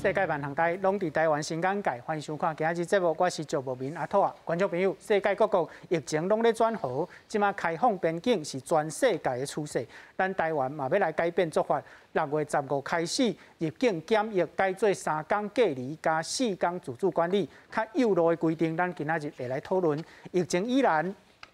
世界萬行台攏佇台灣新眼界，歡迎收看今仔日節目，我是趙博民阿兔仔。觀眾朋友，世界各國疫情攏咧轉好，這馬開放邊境是全世界的趨勢，咱台灣嘛欲來改變做法。6月15開始入境檢疫改做3工隔離加4工自主管理，較幼路的規定，咱今仔日會來討論。疫情以來，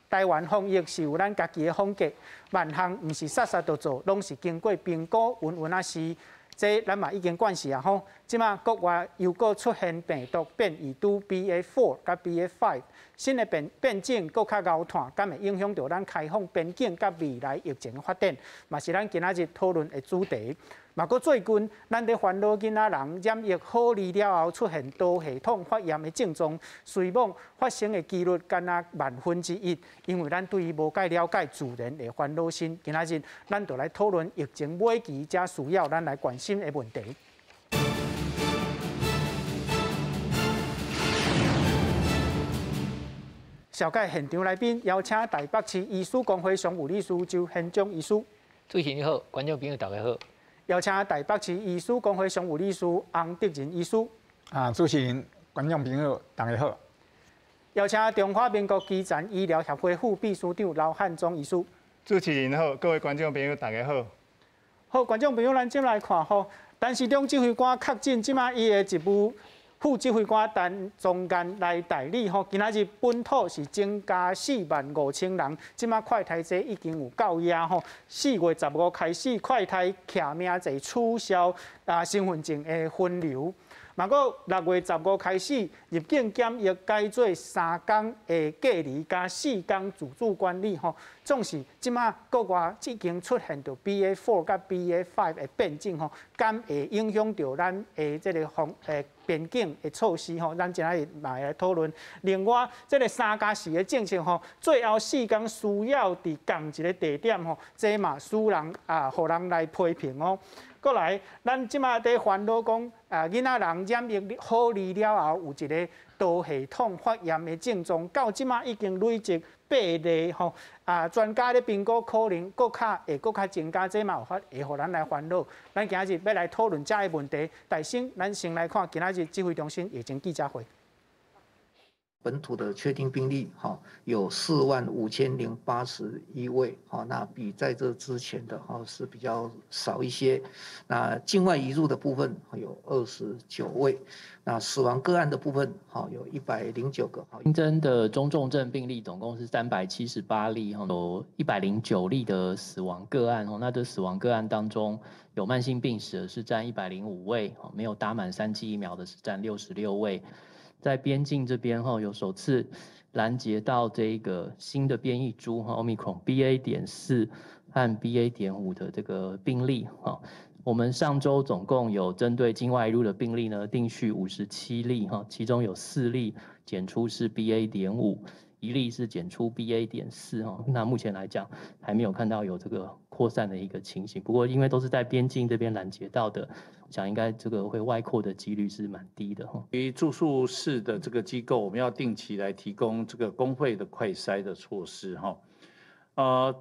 台灣防疫是有咱家己的風格，萬項毋是煞煞就做，攏是經過評估，穩穩仔試。這咱嘛已經慣勢啊吼！這馬國外又閣出現病毒變異株 BA.4 佮 BA.5，新的變變種閣較𠢕炭，敢會影響著咱開放邊境佮未來疫情發展，嘛是咱今仔日討論的主題。嘛，閣最近，咱佇煩惱囡仔人染疫好愈了後，出現多系統發炎的症狀，雖罔發生的幾率干焦萬分之一，因為咱對伊無蓋了解，自然會煩惱心。今仔日咱就來討論疫情尾期，才需要咱來關心的問題。紹介現場來賓，邀請台北市醫師公會常務理事周憲章醫師。主持人好，觀眾朋友大家好。邀請台北市醫師公會常務理事洪德仁醫師。啊，主持人、觀眾朋友大家好。邀請中華民國基層醫療協會副秘書長劉漢忠醫師。主持人好，各位觀眾朋友大家好。好，觀眾朋友，咱進來看吼，陳時中指揮官確診，這馬伊的職務副指揮官陳宗彥來代理吼。今仔日本土是增加4萬5千人，這馬快篩劑已經有夠額吼。4月15開始，快篩徛名制取消啊身份證的分流。嘛，閣6月15開始入境檢疫改做3工的隔離加4工自主管理吼。總是這馬國外已經出現著 BA.4 佮 BA.5 的變種吼，敢會影響著咱的這个防邊境的措施吼？咱今仔日嘛會來討論。另外，這个3加4的政策吼，最後4工需要佇仝一个地點吼，這嘛使人啊，予人來批評哦。閣來，咱這馬佇煩惱講啊，囡仔人染疫好愈了後，有一个多系統發炎的症狀，到這馬已經累積8例吼。啊，專家咧評估可能閣較會閣較增加，這嘛有法會予咱來煩惱。咱今仔日欲來討論這个問題，但先咱先來看今仔日指揮中心疫情記者會。本土的確定病例哈有45,081位，哈，那比在這之前的哈是比較少一些。那境外移入的部分有29位，那死亡個案的部分哈有109個。新增的中重症病例總共是378例，哈，有109例的死亡個案，那這死亡個案當中有慢性病史的是佔105位，沒有打滿3劑疫苗的是佔66位。在邊境這邊哈，有首次攔截到這個新的變異株哈，Omicron BA.4和 BA.5的這個病例哈。我們上週總共有針對境外移入的病例呢，定序57例哈，其中有4例檢出是 BA.5，1例是檢出 BA.4哈。那目前來講還沒有看到有這個擴散的一個情形，不過因為都是在邊境這邊攔截到的，我想應該這個會外擴的幾率是蠻低的哈。於住宿式的這個機構，我們要定期來提供這個公費的快篩的措施哈。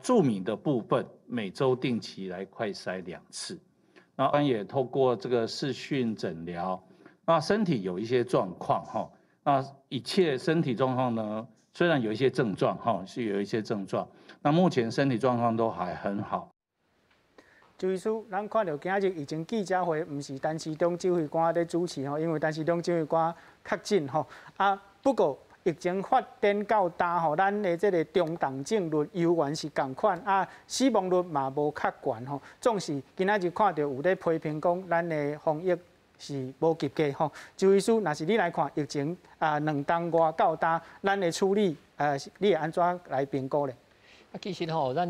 住民的部分每週定期來快篩2次，那也透過這個視訊診療，那身體有一些狀況哈，那一切身體狀況呢，雖然有一些症狀哈，是有一些症狀，那目前身體狀況都還很好。周醫師，咱看到今仔日疫情記者會，毋是陳時中指揮官咧主持吼，因為陳時中指揮官確診吼。啊，不過疫情發展到今吼，咱的這个中重症率猶原是仝款，啊，死亡率嘛無較懸吼。總是今仔日看著有咧批評講，咱的防疫是無及格吼。周醫師，若是你來看疫情啊，2冬外到今，咱的處理，你會按怎來評估咧？啊，其實吼，咱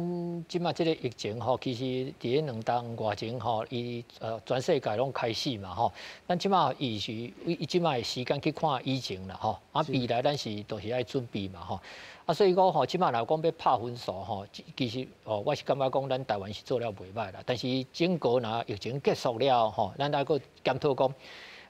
這馬這个疫情吼，其實佇咧2冬外前吼，伊全世界攏開始嘛吼。咱這馬伊是以這馬的時間去看以前啦吼，啊未來咱是都是愛準備嘛吼。啊，所以講吼，這馬若講欲拍分數吼，其實哦，我是感覺講咱台灣是做了袂䆀啦。但是整個若疫情結束了吼，咱愛閣檢討講。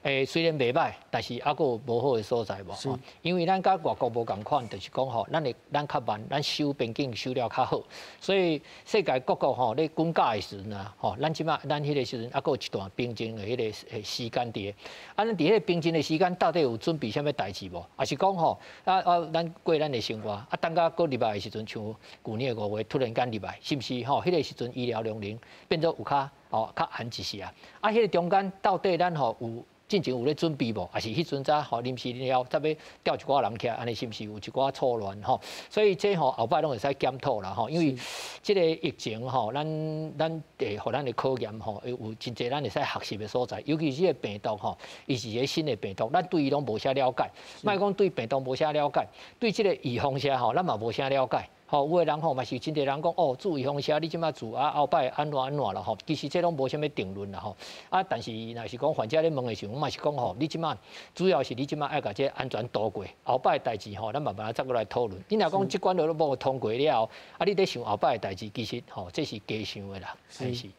雖然袂䆀，但是猶閣有無好的所在無？因為咱佮外國無仝款，就是講吼，咱較慢，咱守邊境守了較好，所以世界各國吼咧滾假的時陣啊，吼，咱這馬咱彼個時陣猶閣有一段平靜的彼個時間佇個。啊，咱佇彼個平靜的時間，到底有準備啥物代誌無？抑是講吼，咱過咱的生活，啊，等到閣入來的時陣，像舊年的5月突然間入來，是毋是吼？彼個時陣醫療量能變做有較哦較閒一些啊？啊，彼個中間到底咱吼有進前有咧準備無？抑是彼陣才吼臨時了，才欲調一寡人起來，按呢是毋是有一寡錯亂吼？所以這吼後擺攏會使檢討啦吼，因為這個疫情吼，咱會予咱的考驗吼，有真濟咱會使學習的所在，尤其是這個病毒吼，伊是一個新的病毒，咱對伊攏無啥了解。莫講對病毒無啥了解，對這個預防射吼，咱嘛無啥了解。吼，有的人吼嘛是真濟人講哦，注預防射你這馬注啊，後擺按怎按怎啦吼。其實這攏無啥物定論啦吼。啊，但是若是講患者咧問的時陣，我嘛是講吼，你這馬主要是你這馬愛共這安全度過，後擺的代誌吼，咱慢慢再閣來討論。你若講這關都無通過了後，啊，你咧想後擺的代誌，其實吼，這是加想的啦。是是。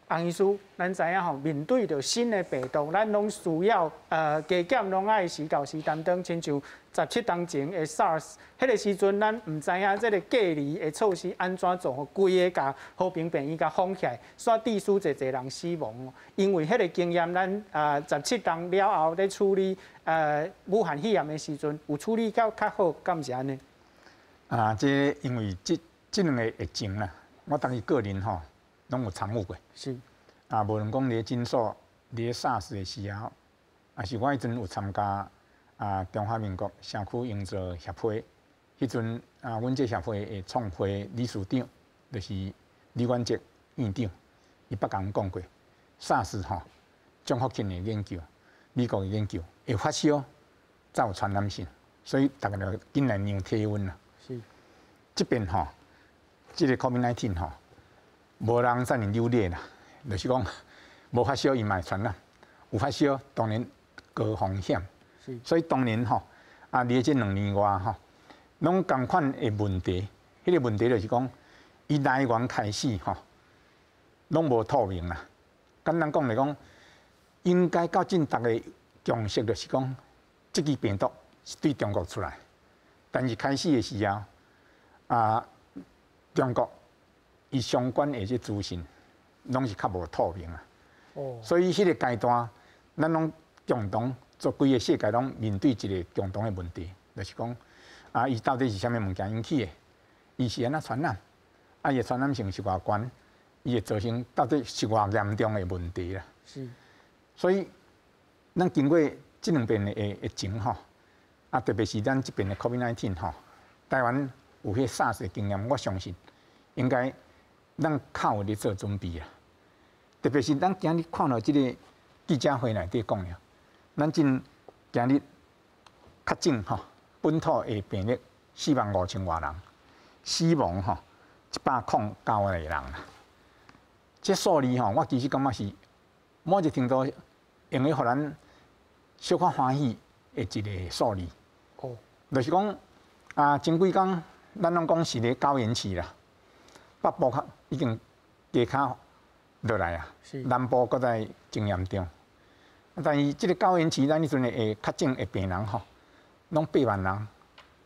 洪醫師，咱知影吼，面對著新的病毒，咱攏需要加減攏愛時到時擔當，親像17冬前的 SARS，彼個時陣咱毋知影這个隔離的措施按怎做，予規个共和平病院共封起來，煞致使濟濟人死亡。因為彼個經驗，咱17冬了後咧處理武漢肺炎的時陣，有處理較較好，敢毋是按呢？啊，這因為這兩个疫情啦，我當伊個人吼，攏有參與過。啊，無論講佇咧診所、佇咧 SARS 的時候，抑是我彼陣有參加啊中華民國社區營造協會，彼陣啊，阮這協會的創會理事長就是李元哲院長，伊捌共阮講過，SARS 吼，綜合性的研究，美國的研究會發燒才有傳染性，所以逐家就緊來量體溫啦。這邊吼，這个 COVID-19 吼，無人遮爾扭捏啦，就是講無發燒伊嘛會傳染，有發燒當然高風險。所以當然吼，啊，佇這2年外吼，攏仝款的問題，彼个問題就是講，伊來源開始吼，攏無透明啦。簡單講來講，應該到今逐个共識就是講，這支病毒是對中國出來，但是開始的時候，啊，中國伊相關的這資訊，攏是較無透明啊。所以彼个階段，咱攏共同做規个世界攏面對一个共同的問題，就是講，啊，伊到底是啥物物件引起的？伊是按怎傳染？啊，伊的傳染性是偌懸？伊會造成到底是偌嚴重的問題啦？所以，咱經過這兩遍的疫情吼，啊，特別是咱這遍的 COVID-19 吼，台灣有彼 SARS 的經驗，我相信應該咱較有咧做準備啊。特別是咱今日看到這个記者會內底講了，咱今日確診吼，本土的病例4萬5千外人，死亡吼109個人啦。這數字吼，我其實感覺是某一程度用咧予咱小可歡喜的一个數字。就是講啊，前幾工咱攏講是咧高原期啦，北部較已經加較落來啊，南部閣在真嚴重。但是這个高原期，咱彼陣的確診的病人吼，攏8萬人、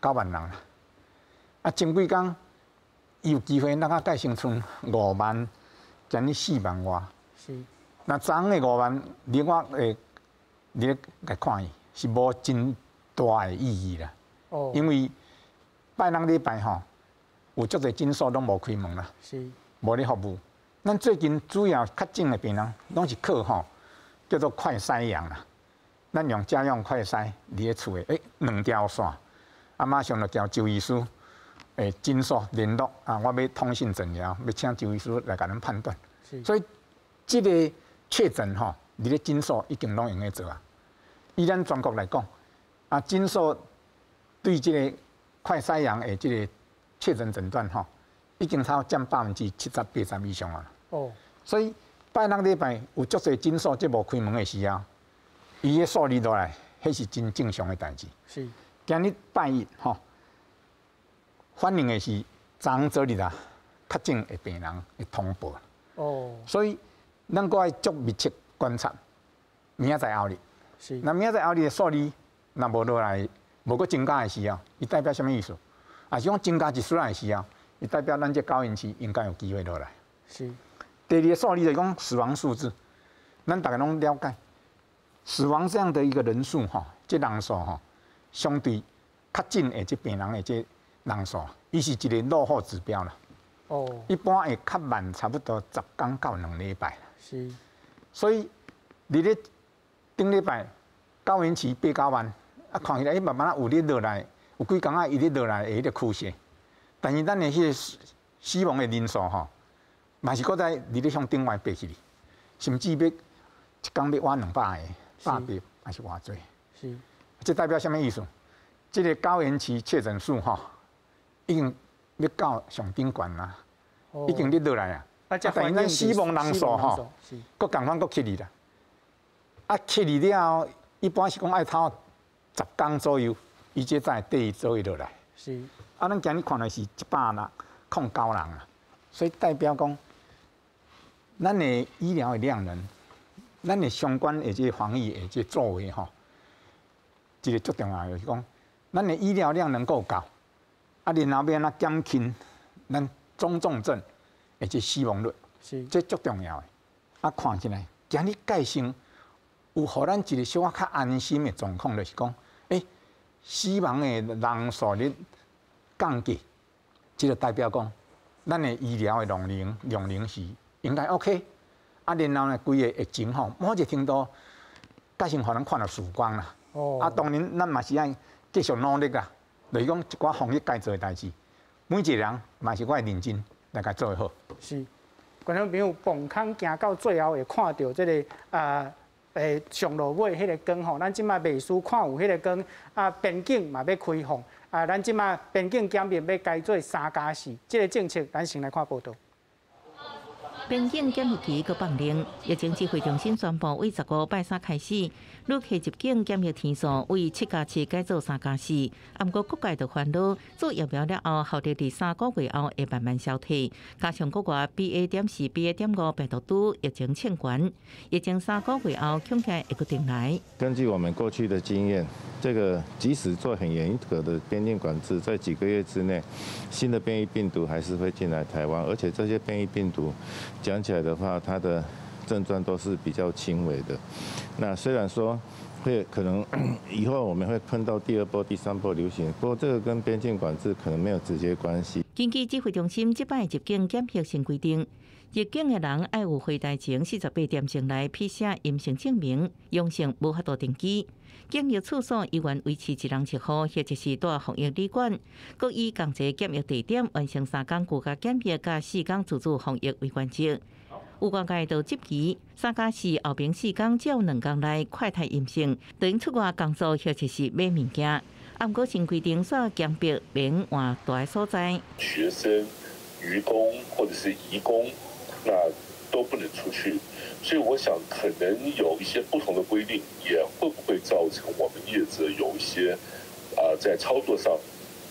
9萬人啦。啊，前幾工伊有機會咱較蓋成賰5萬，將近4萬外。那昨昏的5萬，你我會你咧來看伊，是無真大的意義啦。因為拜六禮拜吼，有足濟診所攏無開門啦，無咧服務。咱最近主要確診的病人，攏是靠吼叫做快篩陽啦。咱用家用快篩佇咧厝的，兩條線，啊，馬上就交周醫師診所聯絡啊，我欲通訊診療，欲請周醫師來共咱判斷。所以這个確診吼，佇咧診所已經攏用咧做啊。以咱全國來講，啊，診所對這个快篩陽的這个確診診斷吼，已經超佔70%、80%以上啊。所以拜六禮拜有足濟診所這無開門的時候，伊的數字落來，彼是真正常的代誌。今日拜一吼，反映的是昨昏昨日啊，確診的病人的通報。所以咱閣愛足密切觀察，明仔載後日，是。那明仔载後日的數字若無落來，無閣增加的時候，伊代表啥物意思？啊是講增加一絲的時候，伊代表咱這高原區應該有機會落來。是。第二個數字就是講死亡數字，咱大家攏了解，死亡這樣的一個人數吼，這人數吼，相對確診的這病人的這人數，伊是一個落後指標啦。哦。一般會較慢，差不多10天到2禮拜。是。所以，佇咧頂禮拜高原期8、9萬，啊，看起來伊慢慢仔有咧落來，有幾工仔伊咧落來的彼個趨勢。但是咱的彼個死亡的人數吼，嘛是閣在佇咧向頂懸爬起去，甚至欲一工欲倚200個、100還是偌濟。是。這代表啥物意思？這個高原期確診數吼，已經欲到上頂懸啦，已經咧落來啊。啊，但是咱死亡人數吼，閣仝款閣起去啦。啊，起去了後，一般是講愛透10天左右，伊這才會底做落來。是。啊，咱今日看的是106.9人啊，所以代表講，咱的醫療的量能，咱的相關的這防疫的這作為吼，一個足重要就是講，咱的醫療量能夠夠，啊，然後欲按怎減輕咱中重症的這死亡率，是，這足重要的。啊，看起來今日蓋先有予咱一個小可較安心的狀況，就是講，死亡的人數咧降低，這個代表講，咱的醫療的量能是應該 OK。啊，然後呢，規个疫情吼，某一個程度，蓋先予咱看著曙光啦。哦。啊，當然咱嘛是愛繼續努力啦，就是講一寡防疫該做的代誌，每一個人嘛是愛認真來共做好。是，觀眾朋友，磅空行到最後會看著這个啊，上落尾彼個光吼，咱這馬袂輸看有彼个光啊，邊境嘛欲開放啊，咱這馬邊境檢疫欲改做3+4，這个政策咱先來看報導。邊境檢疫期閣放冗，疫情指揮中心宣布，為15拜三開始，旅客入境檢疫天數為7+7改做3+4。啊，毋過各界就煩惱，做疫苗了後，效力佇3個月後會慢慢消退，加上國外 BA.4、BA.5病毒株疫情衝懸，疫情3個月後恐驚會閣重來。根據我們過去的經驗，這個即使做很嚴格的邊境管制，在幾個月之內，新的變異病毒還是會進來台灣，而且這些變異病毒講起來的話，它的症狀都是比較輕微的。那雖然說會可能以後我們會碰到第二波、第三波流行，不過這個跟邊境管制可能沒有直接關係。根據指揮中心這擺入境檢疫新規定，入境的人愛有回台前48點鐘內 PCR 陰性證明，陽性無法度登機。檢疫處所依然維持一人一戶，或者是蹛防疫旅館，閣以仝一個檢疫地點完成3工居家檢疫佮4工自主防疫為原則。有外界就質疑，3+4後邊4工只有2工內快篩陰性，等於出外工作或者是買物件。啊，毋過新規定煞強迫免換蹛所在。學生、漁工或者是移工，那都不能出去，所以我想可能有一些不同的規定，也會不會造成我們業者有一些在操作上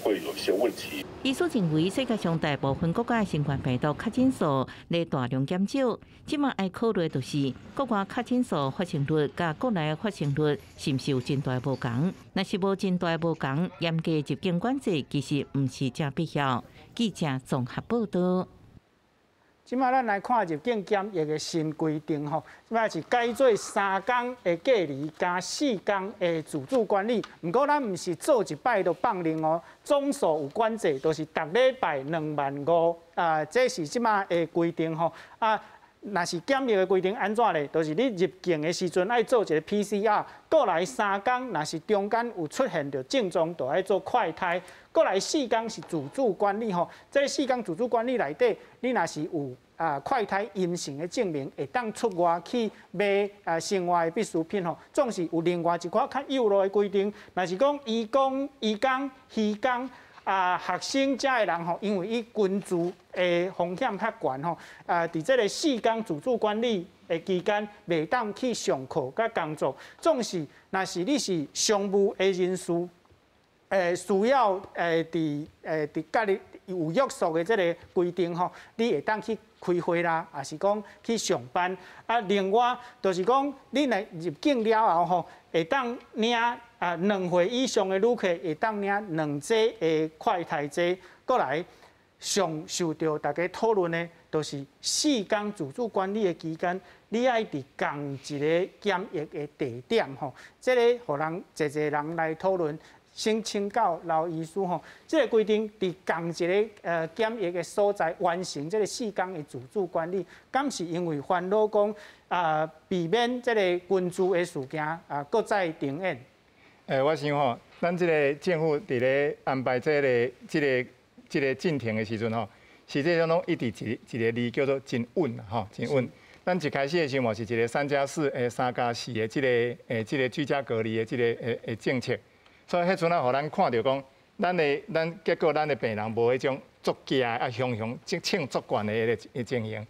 會有一些問題。醫師認為，世界上大部分國家新冠病毒確診數咧大量減少，這馬愛考慮就是國外確診數發生率佮國內發生率是毋是有真大無仝？若是無真大無仝，嚴格入境管制其實毋是誠必要。記者綜合報導。這馬咱來看入境檢疫的新規定吼，這馬是改做3工的隔離加4工的自主管理。毋過咱毋是做一擺就放任哦，總數有管制，就是逐禮拜2萬5啊，這是這馬的規定吼。啊，若是檢疫的規定按怎咧？就是你入境的時陣愛做一个 PCR，過來3工，若是中間有出現著症狀，就愛做快篩。過來4工是自主管理吼，這4工自主管理內底，你若是有快篩陰性的證明，會當出外去買生活的必需品吼。總是有另外一寡較幼路的規定，若是講移工、移工、漁工啊、學生遮的人吼，因為伊群聚的風險較懸吼，佇這个4工自主管理的期間，袂當去上課佮工作。總是，若是你是商務的人士，需要佇隔離有約束的這个規定吼，你會當去開會啦，抑是講去上班。啊，另外就是講，你若入境了後吼，會當領啊兩歲以上的旅客會當領兩劑的快篩劑。閣來上受著大家討論的，就是四工自主管理的期間，你愛佇仝一个檢疫的地點吼，這个予人濟濟人來討論。先請教劉醫師吼，這个規定佇仝一个檢疫的所在完成這个四工的自主管理，敢是因為煩惱講啊，避免這个群聚的事件啊，閣再重演？我想吼，咱這个政府佇咧安排這个進程的時陣吼，實際上攏一直一一个字叫做真穩吼，真穩。咱一開始的時候嘛是一个3+43+4的這个居家隔離的這个政策。所以彼陣啊，予咱看著講，咱結果咱的病人無彼種足驚啊，雄雄衝足懸的彼个情形。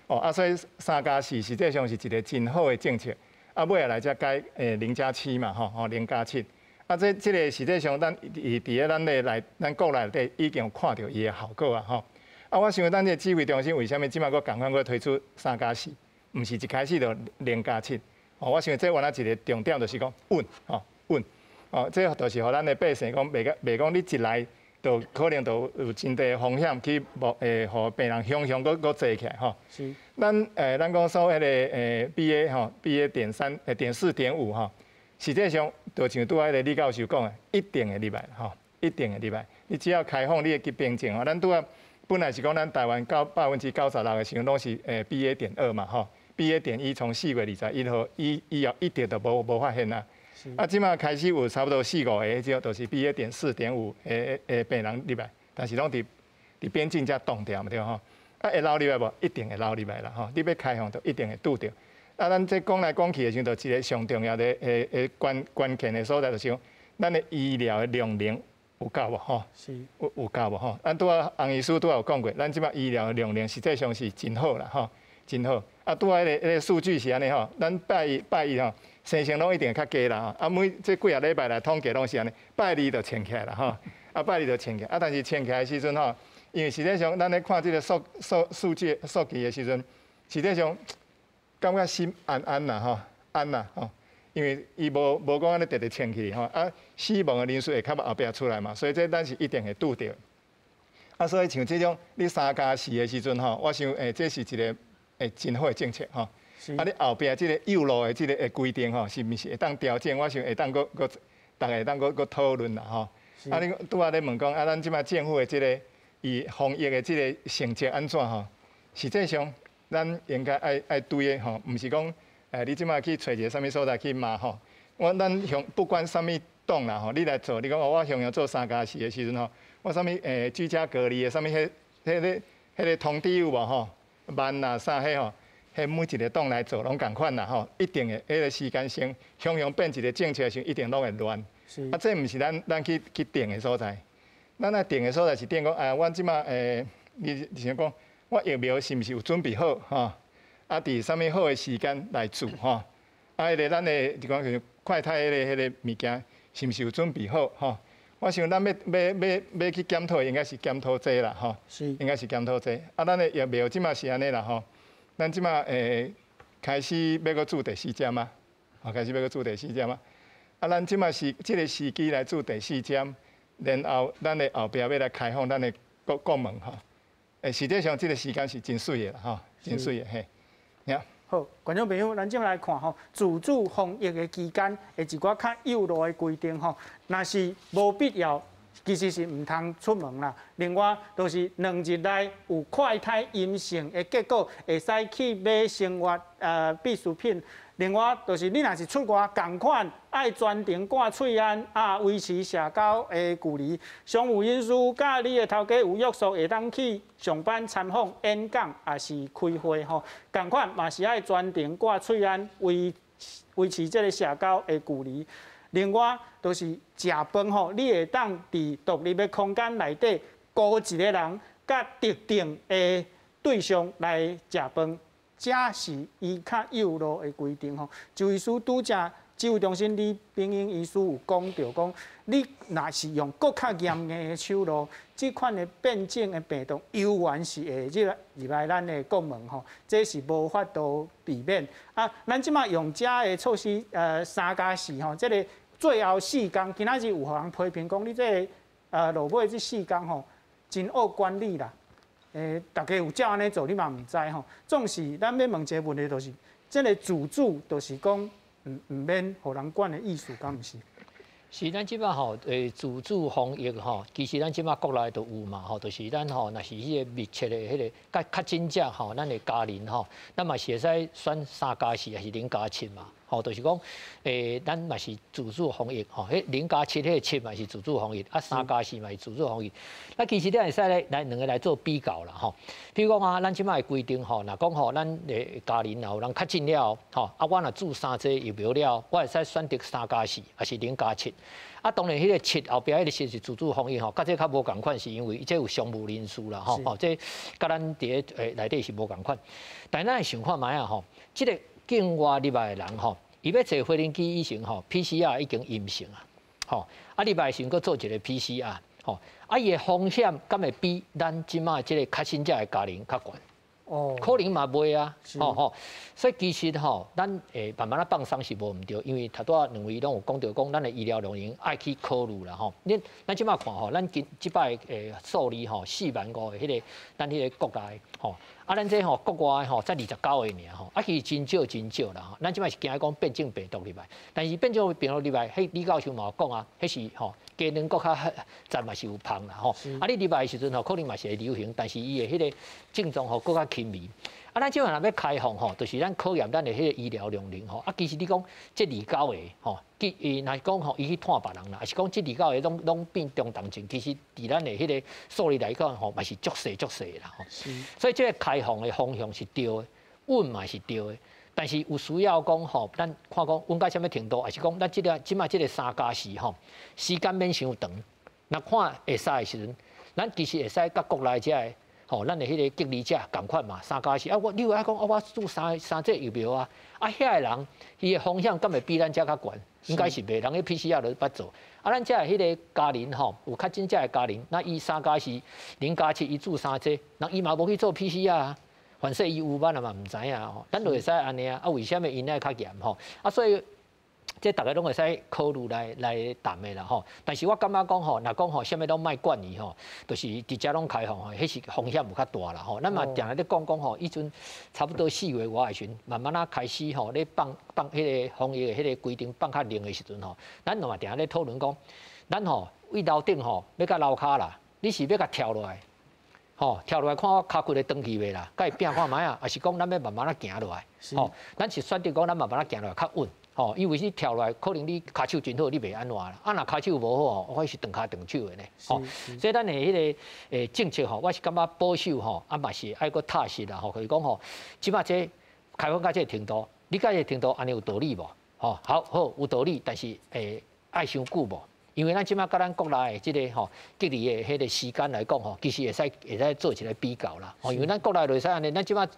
哦，啊，所以3+4實際上是一个真好的政策。啊，尾仔來才改0+7嘛，吼吼0+7。啊，這个實際上咱佇咧咱的內，咱國內底已經有看著伊的效果啊，吼。啊，我想咱這个指揮中心為啥物這擺閣仝款閣推出三加四，毋是一開始就0+7。哦，我想這原來一个重點就是講穩，吼穩。哦，這就是予咱的百姓講，袂講你一來就可能就有真濟風險去無予病人雄雄閣濟起來吼。咱講說彼个BA 吼，BA 點三點四點五吼，實際上就像拄仔彼个李教授講的，一定會入來吼，一定會入來。你只要開放你的邊境吼，咱拄仔本來是講咱台灣96%的時陣攏是BA 點2嘛吼，BA 點1從4月21號以後一直都無發現啊。啊，這擺開始有差不多四五個，這種就是 BA 點四點五的病人入來，但是攏佇邊境才擋著嘛對吼。啊，會流入來無？一定會流入來啦吼。你欲開放，就一定會拄著。啊，咱這講來講去的時陣，就一个上重要的關鍵的所在，就是講咱的醫療的量能有夠無吼？有夠無吼？咱拄仔洪醫師拄仔有講過，咱這擺醫療的量能實際上是真好啦吼，真好。啊，拄仔彼个數據是按呢吼，咱拜一拜一吼。生成攏一定較低啦吼，啊每這幾仔禮拜來統計攏是按呢，拜二就穿起來啦吼，啊拜二就穿起來，啊但是穿起來的時陣吼，因為實際上咱咧看這个數據的時陣，實際上感覺心安安啦吼，安啦吼，因為伊無講按呢直直穿起吼，啊死亡的人數會較後壁出來嘛，所以這咱是一定會拄著。啊所以像這種你3+4的時陣吼，我想這是一个真好的政策吼。啊！你後壁這个幼路的這个規定吼，是毋是會當調整？我想會當閣閣，逐个會當閣閣討論啦吼。啊！你拄仔咧問講啊，咱這擺政府的這个伊防疫的這个成績按怎吼？實際上，咱應該愛對的吼，毋是講你這擺去揣一个啥物所在去罵吼。咱向不管啥物黨啦吼，你來做，你講我向陽做3+4的時陣吼，我啥物居家隔離的啥物彼个通知有無吼？慢啊啥彼吼？彼每一个黨來做攏仝款啦吼，一定會彼个時間先雄雄變一个政策的時陣，一定攏會亂。啊，這毋是咱去定的所在，咱愛定的所在是定講，哎，阮這擺你像講，我疫苗是毋是有準備好吼？啊，佇啥物好的時間來做吼？啊，彼个咱的就講像快篩彼个物件，是毋是有準備好吼？我想咱欲去檢討，應該是檢討這啦吼，應該是檢討這。啊，咱的疫苗這擺是按呢啦吼。咱這擺開始欲閣注第四針啊，開始欲閣注第四針啊。啊，咱這擺是這个時機來注第四針，然後咱的後壁欲來開放咱的國門吼。實際上這个時間是真媠的啦吼，真媠的嘿。好，觀眾朋友，咱這來看吼，自主防疫的期間的一寡較幼路的規定吼，若是無必要，其實是毋通出門啦。另外，就是兩日內有快篩陰性的結果，會使去買生活必需品。另外，就是你若是出外，仝款愛全程掛喙罨啊，維持社交的距離。商務人士佮你的頭家有約束，會當去上班、參訪、演講，抑是開會吼。仝款嘛是愛全程掛喙罨，維持這个社交的距離。另外，就是食飯吼，你會當佇獨立的空間內底，孤一个人，佮特定的對象來食飯，這是伊較幼路的規定吼。周醫師拄才指挥中心李炳英医师有讲著讲，你若是用閣較嚴硬的手路，這款的變種的病毒猶原是會入來咱的國門吼，這是無法度避免。啊，咱這馬用遮的措施，3加4吼，這个最後四工，今仔日有予人批評講，你這个落尾這四工吼，真惡管理啦。大家有照按呢做，你嘛毋知吼。總是咱欲問一个問題，就是，這个自主，就是講毋免予人管的意思，敢毋是？是咱這擺吼，自主防疫吼，其實咱這擺國內都有嘛吼，就是咱吼，若是彼个密切的彼个較確診者吼，咱的家人吼，咱嘛是會使選3加4抑是0加7嘛，吼，就是講，咱嘛是自主防疫吼，彼零加七彼个七嘛是自主防疫，啊3加4嘛是自主防疫。那其實你會使來來兩个來做比較啦吼。比如講啊，咱這擺的規定吼，若講吼，咱的家人若有人確診了吼，啊，我若注三劑疫苗了，我會使選擇三加四，抑是零加七。啊，當然，彼个七後壁彼个七是自主防疫吼，佮這較無仝款，是因為這有商務人士啦吼，吼，這佮咱佇咧內底是無仝款。但咱來想看覓仔吼，這个境外入來的人吼，伊欲坐飛行機以前吼，PCR 已經陰性啊，吼，啊入來時陣閣做一个 PCR，吼，啊伊的風險敢會比咱這馬這个確診者的家人較懸？哦，可能嘛袂啊，吼吼，所以其實吼，咱會慢慢仔放鬆是無毋對，因為頭拄仔兩位攏有講著講，咱的醫療量能愛去考慮啦吼。恁咱這馬看吼，咱今這擺的數字吼，4萬5个彼个咱彼个國內吼，啊，咱這吼國外吼才29个爾吼，啊，其實真少真少啦吼。咱這擺是驚講變種病毒入來，但是變種病毒入來，彼李教授嘛有講啊，彼是吼雞卵閣較雜嘛是有芳啦吼。啊，你入來的時陣吼，可能嘛是會流行，但是伊的彼个症狀吼閣較輕微。啊，咱這馬若欲開放吼，就是咱考驗咱的彼个醫療量能吼。啊，其實你講這29个吼，伊若是講吼，伊去探別人啦，抑是講這29个攏變中重症，其實佇咱的彼个數字來講吼，嘛是足細足細啦吼。所以這个開放的方向是對的，穩嘛是對的。但是有需要講吼，咱看講穩到啥物程度，抑是講咱這个這馬這个三加四吼，時間免傷長。若看會使的時陣，咱其實會使佮國內遮个。吼，咱的彼个隔離者仝款嘛，三加四啊，我你有愛講啊，我注三劑疫苗啊，啊，遐个人伊的風險敢會比咱遮較懸？應該是袂，人彼 PCR 都捌做。啊，咱遮的彼个家人吼，有確診者的家人，那伊三加四、零加七，伊注三劑，人伊嘛無去做 PCR 啊，反正伊有咱嘛毋知影吼，咱就會使按呢啊，啊，為啥物𪜶愛較嚴吼？啊，所以。這逐个攏會使考慮來談的啦吼，但是我感覺講吼，若講吼，啥物攏莫管伊吼，就是直接攏開放吼，彼是風險有較大啦吼。咱嘛定定咧講講吼，彼陣差不多4月外的時陣，慢慢仔開始吼，咧放放彼個防疫的彼个規定放較冷的時陣吼，咱嘛定定咧討論講，咱吼佇樓頂吼欲到樓跤啦，你是欲共跳落來，吼跳落來看我跤骨會斷去袂啦，共伊拚看覓仔，抑是講咱欲慢慢仔行落來，吼，咱是選擇講咱慢慢仔行落來較穩。吼，因為你跳落來，可能你跤手真好，你袂按怎啦。啊，若跤手無好吼，我是斷跤斷手的呢。吼，所以咱的彼个政策吼，我是感覺保守吼，啊嘛是愛閣踏實啦吼。就是講吼，這馬這開放到這个程度，你到這个程度按呢有道理無？吼，好好有道理，但是愛傷久無？因為咱這馬佮咱國內的這个吼隔離的彼个時間來講吼，其實會使做一個比較啦。吼，因為咱國內就會使按呢，咱這馬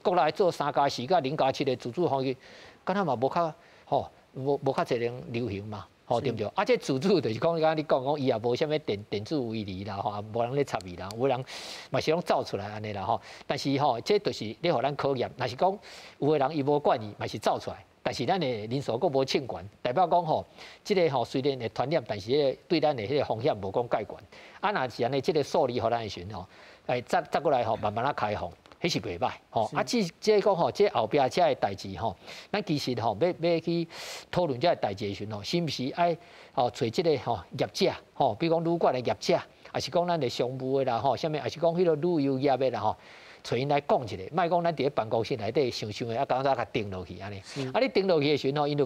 國內做三加四佮0加7的自主防疫，敢若嘛無較。吼，無較濟人流行嘛，吼對毋對？啊，這自主就是講，敢你講講，伊也無啥物電子圍籬啦，吼，無人咧插伊啦，有的人嘛是攏走出來按呢啦，吼。但是吼，這就是咧予咱考驗，若是講有的人伊無管伊，嘛是走出來，但是咱的人數閣無凊懸，代表講吼，這个吼雖然會傳染，但是彼个對咱的彼个風險無講蓋懸。啊，若是按呢，這个數字予咱的時陣吼，哎，再過來吼，慢慢仔開放。彼是袂䆀吼，啊，這講吼，這後壁這个代誌吼，咱其實吼，欲去討論這个代誌的時陣吼，是毋是愛吼揣這个吼業者吼，比如講旅館的業者，抑是講咱的商務的啦吼，啥物，抑是講彼个旅遊業的啦吼，揣𪜶來講一下，莫講咱佇咧辦公室內底想想的，啊，敢若共定落去按呢。啊，你定落去的時陣吼，𪜶就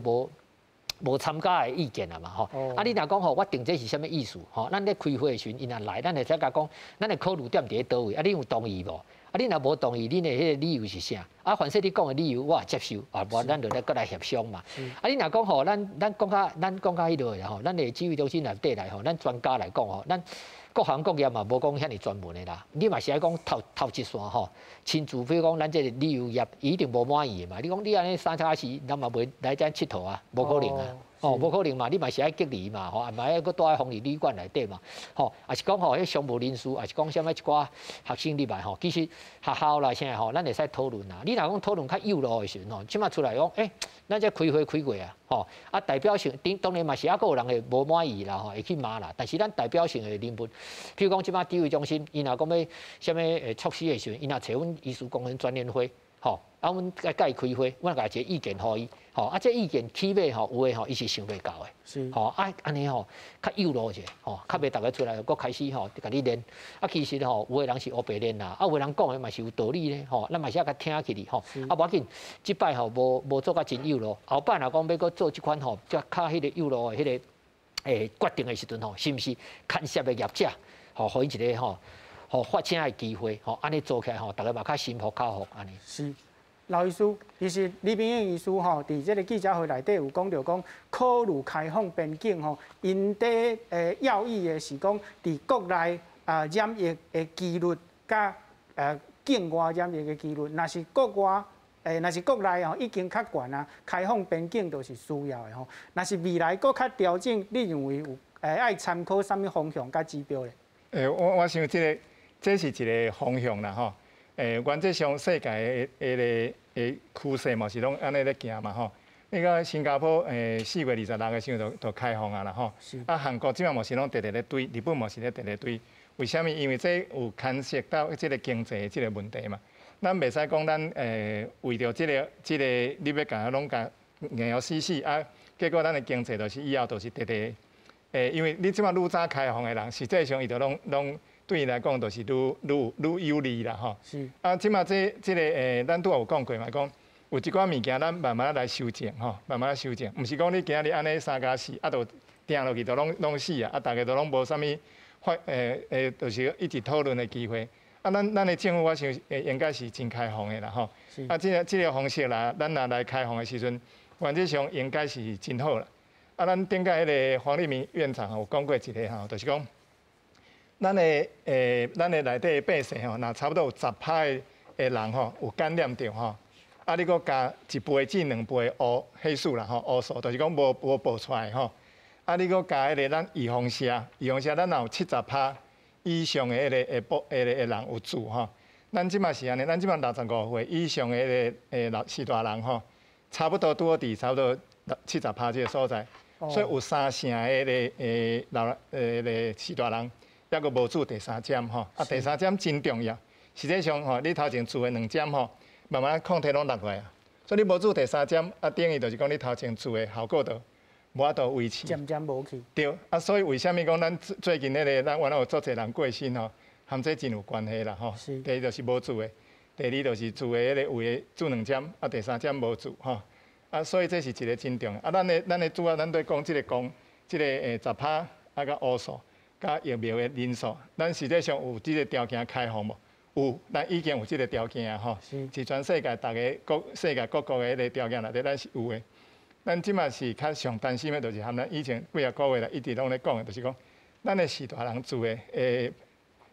無參加的意見啊嘛吼。啊，你若講吼，我定這是啥物意思吼？咱咧開會的時陣，𪜶若來，咱會使共講，咱的考慮點佇咧佗位，啊，你有同意無？啊，你若無同意，恁的彼個理由是啥？啊，凡勢你講的理由，我也接受，啊，無咱就來閣來協商嘛。啊，你若講吼，咱講較彼落的吼，咱的指揮中心內底來吼，咱專家來講吼，咱各行各业嘛，無講遐爾專門的啦。你嘛是愛講頭頭一線吼，親像比如講咱這個旅遊業，伊一定無滿意的嘛。你講你按呢三加四，人嘛袂來遮𨑨迌啊，無可能啊。哦，無可能嘛，你嘛是愛隔離嘛，吼，嘛愛閣蹛佇防疫旅館內底嘛，吼，抑是講吼，彼商務人士，抑是講啥物一寡學生入來吼，其實學校啦啥吼，咱會使討論啦。你若講討論較幼路的時陣吼，這馬出來講，欸，咱這開會開過啊，吼，啊代表性，當然嘛是猶閣有人會無滿意啦，吼，會去罵啦。但是咱代表性的人物，譬如講這馬指揮中心，伊若講欲啥物措施的時陣，伊若揣阮醫師公會專聯會。吼，啊，阮共伊開會，阮共一個意見予伊，吼，啊，這意見起碼吼有的吼，伊是想袂到的，吼，啊，按呢吼，較幼路者，吼，較袂逐个出來閣開始吼，共你練，啊，其實吼，有的人是烏白練啦，啊，有的人講的嘛是有道理咧，吼，咱嘛是愛共聽起去，吼，啊，無要緊，這擺吼無無做甲真幼路，後擺若講欲閣做這款吼，較較彼個幼路的彼个決定的時陣吼，是毋是牽涉的業者，吼，予𪜶一個吼。予發聲的機會，吼，按呢做起來吼，逐家嘛較心服口服按呢。是，劉醫師，其實李秉穎醫師吼，佇這个記者會內底有講著講，考慮開放邊境吼，𪜶佇要義的是講，佇國內啊染疫的幾率，佮境外染疫的幾率，若是國外若是國內吼已經較懸啊，開放邊境就是需要的吼。若是未來閣較調整，你認為有愛參考啥物方向佮指標咧？我想這个。這是一个方向啦，吼。原則上世界的彼个的趨勢嘛是攏按呢咧行嘛，吼。你看新加坡4月26的時陣就開放啊啦，吼。啊，韓國這馬嘛是攏直直咧推，日本嘛是咧直直推。為啥物？因為這有牽涉到這个經濟這个問題嘛。咱袂使講咱為著這个這个你欲共攏共硬要死死啊，結果咱的經濟就是以後就是直直因為你這馬愈早開放的人，實際上伊就攏攏。對伊來講，就是愈愈愈有利啦，吼。是。啊，這馬這這个咱拄仔有講過嘛，講有一寡物件，咱慢慢來修正，吼，慢慢來修正，毋是講你今仔日按呢三加四，啊，就定落去就攏攏死啊，啊，逐家都攏無啥物發就是一直討論的機會。啊，咱咱的政府，我想應該是真開放的啦，吼。是。啊，這个這个方式啦，咱若來開放的時陣，原則上應該是真好啦。啊，咱頂擺彼个黃立明院長有講過一个吼，就是講。咱的咱的內底的百姓吼，若差不多有10%的人吼有感染著吼，啊，你閣加一倍至兩倍烏歲數啦吼，烏數就是講無無報出來吼，啊，你閣加彼个咱預防射，預防射咱若有70%以上的彼个會報彼个的人有注吼，咱這馬是按呢，咱這馬65歲以上的彼个老序大人吼，差不多拄好佇差不多70%這个所在，所以有三成的彼个老个序大人。猶閣無注第三針吼，啊，第三針真重要。實際上吼，你頭前注的兩針吼，慢慢抗體攏落來啊。所以你無注第三針，啊，等於就是講你頭前注的效果就無法度維持。漸漸無去。對，啊，所以為啥物講咱最近彼个咱原來有足濟人過身吼，和這真有關係啦吼。第一就是無注的，第二就是注的彼个有的注兩針，啊，第三針無注吼。啊，所以這是一个真重要。啊，咱的咱的主要咱對講這个講，這个10%啊佮烏數。佮疫苗的人數，咱實際上有這个條件開放無？有，咱已經有這个條件啊！吼，是全世界逐个國世界各國的彼个條件內底，咱是有的。咱這馬是較上擔心的，就是含咱以前幾仔個月來一直攏咧講的，就是講咱的序大人注的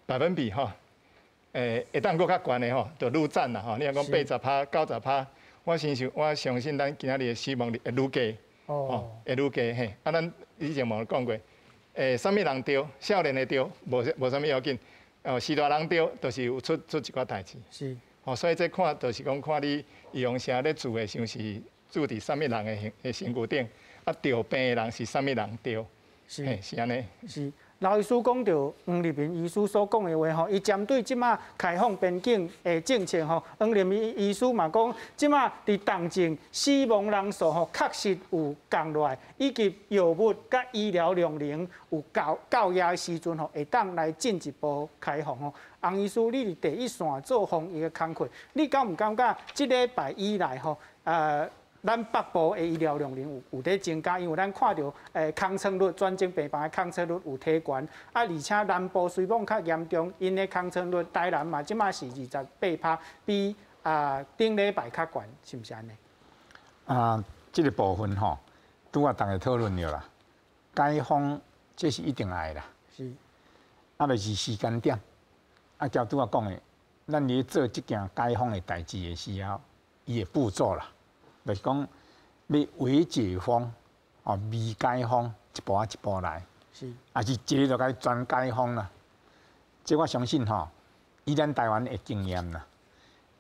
百分比吼，會當閣較懸的吼，就愈讚啦吼。你若講80%、90%，我相信咱今仔日的死亡率會愈低，吼，會愈低嘿。啊，咱以前嘛有講過。啥物人著，少年的著，無無啥物要緊。哦，序大人著，就是有出出一寡代誌。是。哦，所以這看就是講看你預防射咧注的時是注佇啥物人的身的身軀頂，啊，著病的人是啥物人著。是。是按呢。是。劉醫師講著黃立民醫師所講的話吼，伊針對這馬開放邊境的政策吼，黃立民醫師嘛講，這馬佇重症死亡人數吼確實有降落來，以及藥物佮醫療量能有夠夠額的時陣吼，會當來進一步開放吼。洪醫師，你佇第一線做防疫的工課，你敢毋感覺這禮拜以來吼，咱北部的醫療量能有有佇增加，因為咱看著空床率，轉診病房的空床率有提懸，啊，而且南部雖罔較嚴重，𪜶的空床率台南嘛，這馬是28%，比啊頂禮拜較懸，是毋是按呢？啊，這个部分吼，拄仔逐家討論著啦，解封這是一定愛啦。是。啊，就是時間點。啊，照拄仔講的，咱佇做這件解封的代誌的時候，伊的步驟啦，就是講欲微解封，哦，微解封，一步仔一步來，抑是一下就共全解封啦。這我相信吼，以咱台灣的經驗啦，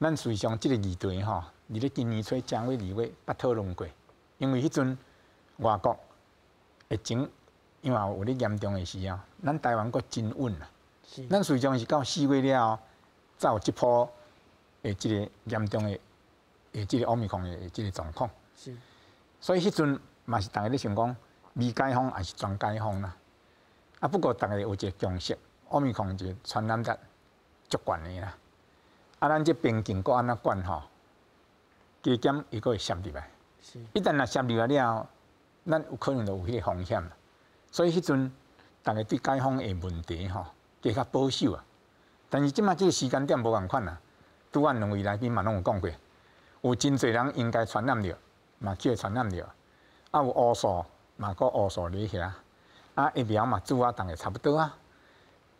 咱事實上這個議題吼，佇咧今年初正月、二月捌討論過，因為彼陣外國疫情因為有咧嚴重的時候，咱台灣閣真穩啦。咱實際上是到4月了後，才有這波的這個嚴重的的這個奧密克戎的這個狀況。所以彼陣嘛是逐家咧想講，微解封抑是全解封啦。啊，不過逐家有一個共識，奧密克戎一個傳染力足懸的啦。啊，咱這邊境閣按怎管吼，加減伊閣會滲入來。一旦若滲入來了後，咱有可能就有彼個風險啦。所以彼陣逐家對解封的問題吼，加較保守啊。但是這馬這個時間點無仝款啦。拄仔兩位來賓嘛攏有講過，有真濟人應該傳染著，嘛去予傳染著。啊，有烏數嘛，閣烏數佇遐。啊，疫苗嘛注啊，逐家差不多啊。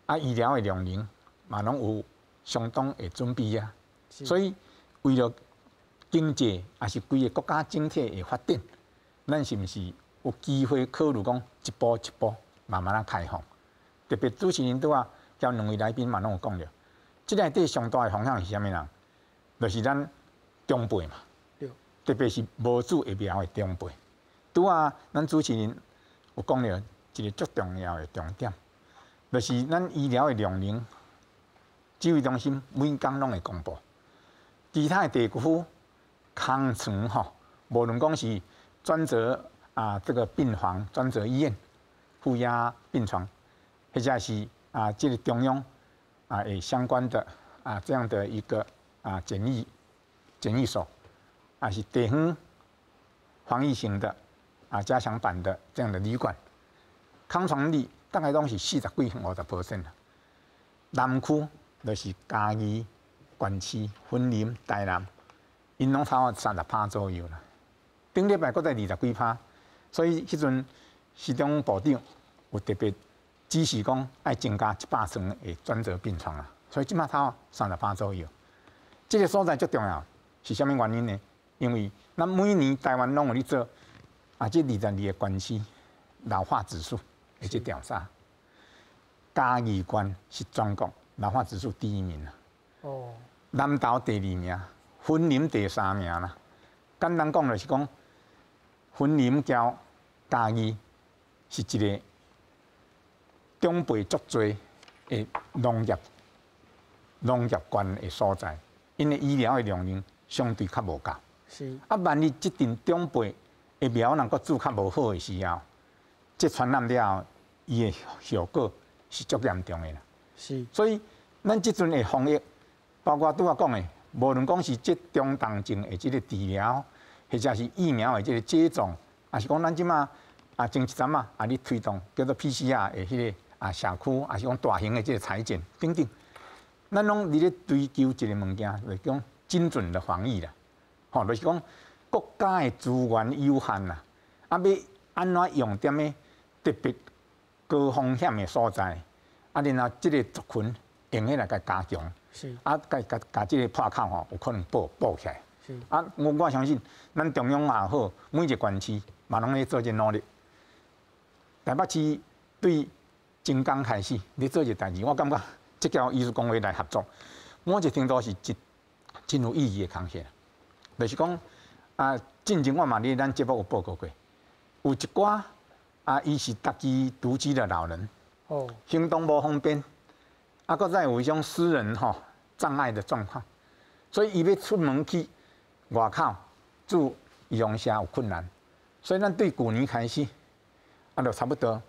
啊，醫療的量能嘛攏有相當的準備啊。所以為著經濟，抑是規个國家整體的發展，咱是毋是有機會考慮講一步一步慢慢仔開放？特別主持人拄仔佮兩位來賓嘛攏有講著，這內底上大的風險是啥物人？就是咱長輩嘛，特別是無注疫苗的長輩。拄仔咱主持人有講著一個足重要的重點，就是咱醫療的量能，指揮中心每工攏會公布，其他的地區空床吼，無論講是專責啊這個病房、專責醫院、負壓病床，或者是啊這個中央啊會相關的啊這樣的一個啊檢疫所，抑是地方防疫型的啊加強版的這樣的旅館，空床率大概攏是40幾50% 啦。南區就是嘉義、縣市、雲林、台南，𪜶攏差不多30%左右啦。頂禮拜閣在20幾趴，所以彼陣時中部長有特別指示講，愛增加100床的專責病床啊。所以這馬差不多30趴左右。這個所在足重要，是啥物原因呢？因為咱每年台灣攏有咧做啊，這22個縣市老化指數的這調查，嘉義縣是全國老化指數第一名啦。南投第二名，雲林第三名啦。簡單講就是講，雲林佮嘉義是一個長輩足濟的農業縣的所在，𪜶的醫療的量能相對較無夠。啊，萬一這陣長輩疫苗若閣注較無好的時候，這傳染了後，伊的後果是足嚴重的啦。所以，咱這陣的防疫，包括拄仔講的，無論講是這中重症的這個治療，或者是疫苗的這個接種，抑是講咱這馬啊前一陣仔啊咧推動叫做 PCR 的彼個啊社區，抑是講大型的這個採檢等等，咱攏佇咧追求一個物件，就是講精準的防疫啦。吼，就是講國家的資源有限啦，啊，欲按怎用踮咧特別高風險的所在，啊，然後這個族群用彼來共加強，啊，共共共這個破口吼，有可能補補起來。啊，我相信咱中央也好，每一個縣市嘛攏咧做這努力。台北市對前工開始咧做一個代誌，我感覺這佮醫師公會來合作，某一個程度是真真有意義的工作。就是講啊，進前我嘛佇咱節目有報告過，有一寡啊，伊是家己獨居的老人，行動無方便，啊，閣再有一種私人吼障礙的狀況，所以伊欲出門去外口注預防射有困難，所以咱對舊年開始，啊，就差不多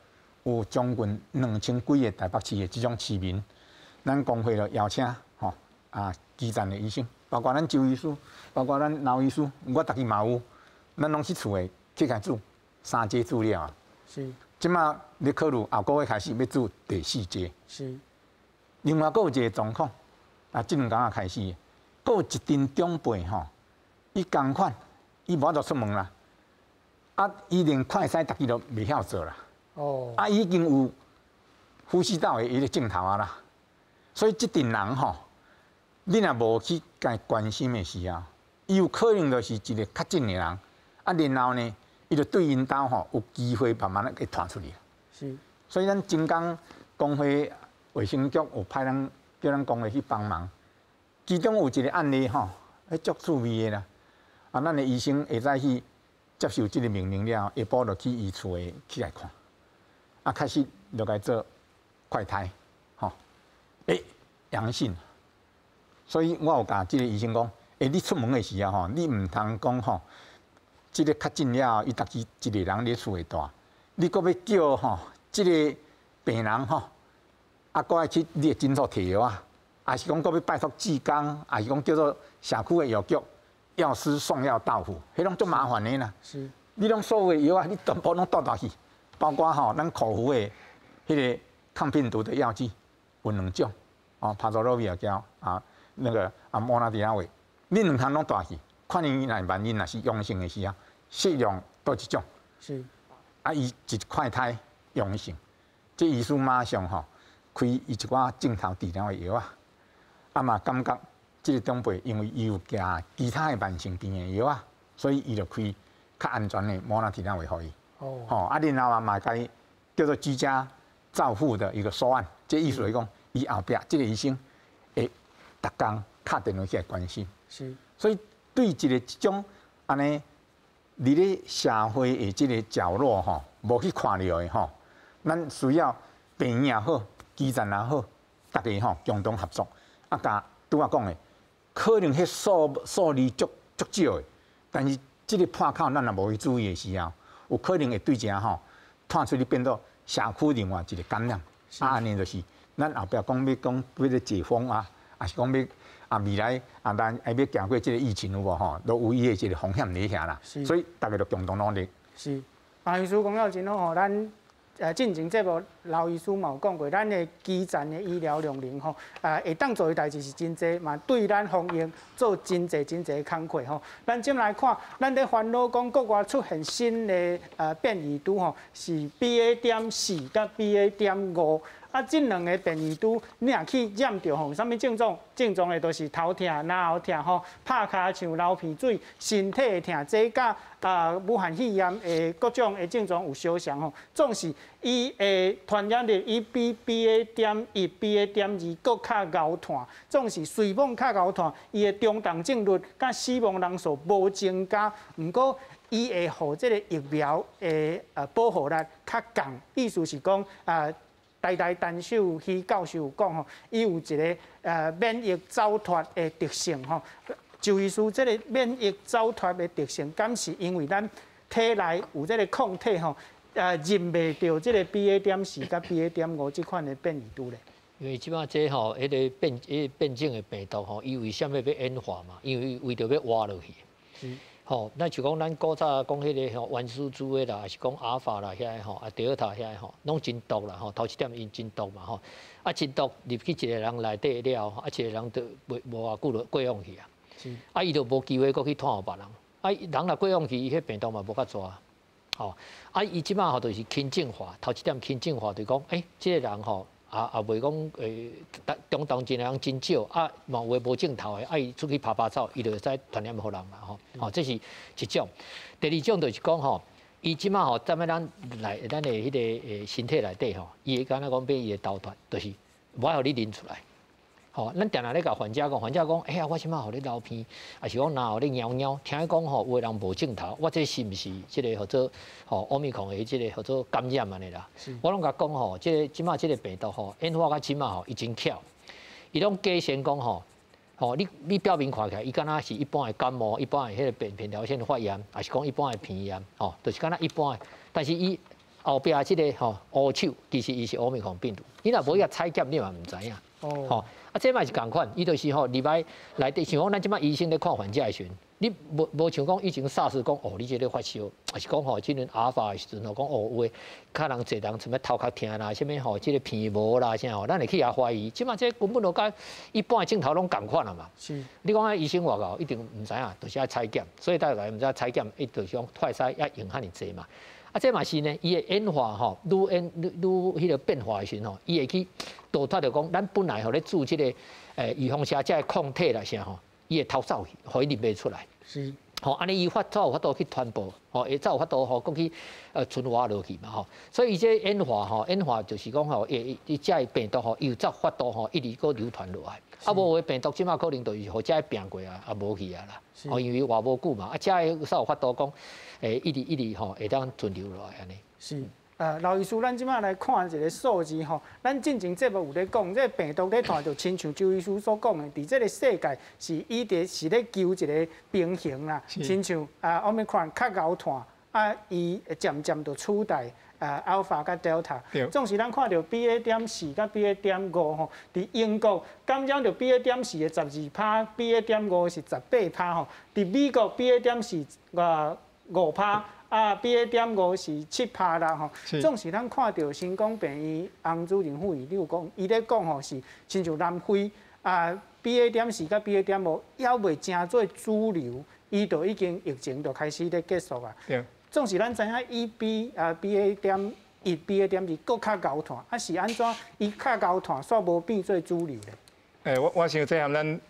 有將近2000幾個台北市的這種市民，咱公會就邀請吼啊基層的醫生，包括咱周醫師，包括咱劉醫師，我家己嘛有，咱攏去厝的去共注三劑注了啊。這馬咧考慮後個月開始欲注第四劑。另外，閣有一個狀況，啊，這兩工仔開始，閣有一陣長輩吼，伊仝款，伊無法度出門啦，啊，伊連快篩家己都袂曉做啦。啊，伊已經有呼吸道的一个症头啊啦。所以這陣人吼，你若無去共關心的時候，伊有可能就是一個確診的人，啊，然後呢，伊就對𪜶兜吼有機會慢慢仔會傳出去。是。所以咱前工工會衛生局有派咱叫咱工會去幫忙，其中有一個案例吼，彼足趣味的啦。啊，咱的醫生下早去接受這個命令了後，下晡就去伊厝的去來看，啊，開始就共做快篩，吼，欸，陽性。所以我有共這個醫生講，欸，你出門的時候吼，你毋通講吼，這個確診了後，伊家己一個人佇厝內蹛，你閣欲叫吼，這個病人吼，啊，閣愛去你的診所提藥啊，抑是講閣欲拜託志工，抑是講叫做社區的藥局藥師送藥到府，彼攏足麻煩的啦。是。你攏所有的藥啊，你全部攏帶帶去，包括吼咱口服的彼個抗病毒的藥劑有兩種，哦，帕唑洛維爾膠啊，那個啊莫納迪亞韋，你兩項攏帶去，看伊若萬一若是陽性的時候，適用佗一種。是。啊，伊一快篩陽性，這醫師馬上吼開伊一寡症頭治療的藥啊，啊嘛感覺這個長輩因為伊有食其他的慢性病的藥啊，所以伊就開較安全的莫納提拉韋予伊。哦。吼，啊，然後啊嘛共伊叫做居家照護的一個收案，這意思就是講，伊後壁這個醫生會逐工敲電話起來關心。是。所以對一個這種按呢，佇咧社會的這個角落吼，無去看著的吼，咱需要病院也好，基層也好，大家吼共同合作。啊，共拄仔講的，可能彼數字足足少的，但是這個破口咱若無去注意的時候，有可能會對這吼傳出去變做社區另外一個感染。啊，按呢就是咱後壁講欲講欲咧解封啊，抑是講欲啊未來啊，咱愛欲行過這個疫情有無吼，都有伊的一個風險佇遐啦。所以大家就共同努力。是，黃醫師講了真好吼，咱進前節目劉醫師嘛有講過，咱的基層的醫療量能吼，會當做的代誌是真濟，嘛對咱防疫做真濟真濟的工課吼。咱進來看，咱咧煩惱講國外出現新的變異株吼，是 BA.4佮 BA.5。啊，這兩个變異株，你若去染著吼，啥物症狀？症狀的就是頭痛、嚨喉痛吼，拍尻槍、流鼻水、身體會疼，這佮武漢肺炎的各種的症狀有相像吼。總是伊的傳染力，伊比 BA.1、BA.2閣較𠢕傳。總是雖罔較𠢕傳，伊的中重症率佮死亡人數無增加，毋過伊會予這個疫苗的保護力較降，意思是講啊。台大陳秀熙教授有講吼，伊有一個免疫走脫的特性吼。周醫師，這個免疫走脫的特性，敢是因為咱體內有這個抗體吼，認袂著這個 BA.4佮 BA.5這款的變異株咧？因為這擺這吼，彼個變種的病毒吼，伊為啥物欲演化嘛？因為為著欲活落去。是。吼，咱就講咱古早講彼个吼原始株的啦，抑是講阿爾法啦遐个吼，啊德爾塔遐个吼，攏真毒啦吼。頭一點𪜶真毒嘛吼，啊真毒入去一個人內底了後，啊一個人就袂無偌久就過往去啊。啊，伊就無機會閣去傳予別人。啊，人若過往去，伊彼病毒嘛無較濟。吼，啊，伊這擺吼就是輕症化，頭一點輕症化就講，欸，這個人吼。啊啊，袂講中重症的人真少，啊嘛有的無症頭的，啊伊出去趴趴走，伊就會使傳染予人啦吼。吼，這是一種。第二種就是講吼，伊這擺吼，踮咧咱內咱的彼个身體內底吼，伊會敢若講變伊會逃脫，就是無愛予你認出來。吼，咱定定咧共患者講，患者講，哎呀，我這擺予咧流鼻，抑是講嚨予咧貓貓，聽講吼有的人無症頭，我這是毋是這个號做吼奧密克戎的這个號做感染按呢啦？我攏共講吼，這个這擺這个病毒吼演化到這擺吼，伊真巧，伊攏假先講吼，吼你表面看起來，伊敢若是一般的感冒，一般的彼个扁桃腺發炎，抑是講一般的鼻炎，吼，就是敢若一般的，但是伊後壁這个吼烏手，其實伊是奧密克戎病毒，你若無去採檢，你嘛毋知影。吼，啊，這嘛是仝款，伊就是吼入來內底，像講咱這擺醫生咧看患者的時陣，你無無像講以前 SARS 講哦，你這咧發燒，抑是講吼，這陣阿爾法的時陣吼，講哦有的較人濟人啥物頭殼疼啦，啥物吼，這个鼻無啦啥吼，咱會去遐懷疑。這擺這根本就佮一般的症頭攏仝款啊嘛。是。你講啊，醫生偌𠢕一定毋知影，就是愛採檢，所以大家毋知採檢，伊就是講快篩愛用遐爾濟嘛。啊，這嘛是呢，伊會演化吼，愈演愈愈彼个變化的時吼，伊會去逃脫著講，咱本來吼咧注這個預防射這个抗體啦啥吼，伊會逃走去，予伊認袂出來。吼，按呢伊發才有法度去傳播，吼，會才有法度吼，閣去存活落去嘛吼。所以伊這演化吼，演化就是講吼，會伊這个病毒吼，伊有才法度吼，一直閣流傳落來。啊，無的病毒這馬可能就是予這个拚過啊，啊無去啊啦。哦，因為活無久嘛，啊，這个才有法度講，一直一直吼會當存留落來按呢。是。劉醫師，咱這馬來看一個數字吼，咱進前節目有咧講，這個病毒咧傳就親像周醫師所講的，佇這個世界是伊佇是咧求一個平衡啦，親像啊，Omicron 較𠢕傳，啊，伊漸漸就取代啊，Alpha佮 Delta。總是咱看著 BA.4佮 BA.5吼，佇英國感染著 BA.4的12%，BA.5是18%吼，佇美國 BA.4啊5%。啊，BA.5是7%啦吼。總是咱看著新冠病院洪主任副院長講，伊咧講吼是親像南非啊，BA.4佮 BA.5猶未成做主流，伊就已經疫情就開始咧結束啊。總是咱知影伊比啊 BA.1、BA.2閣較𠢕傳，啊是按怎伊較𠢕傳，煞無變做主流咧？我想這項咱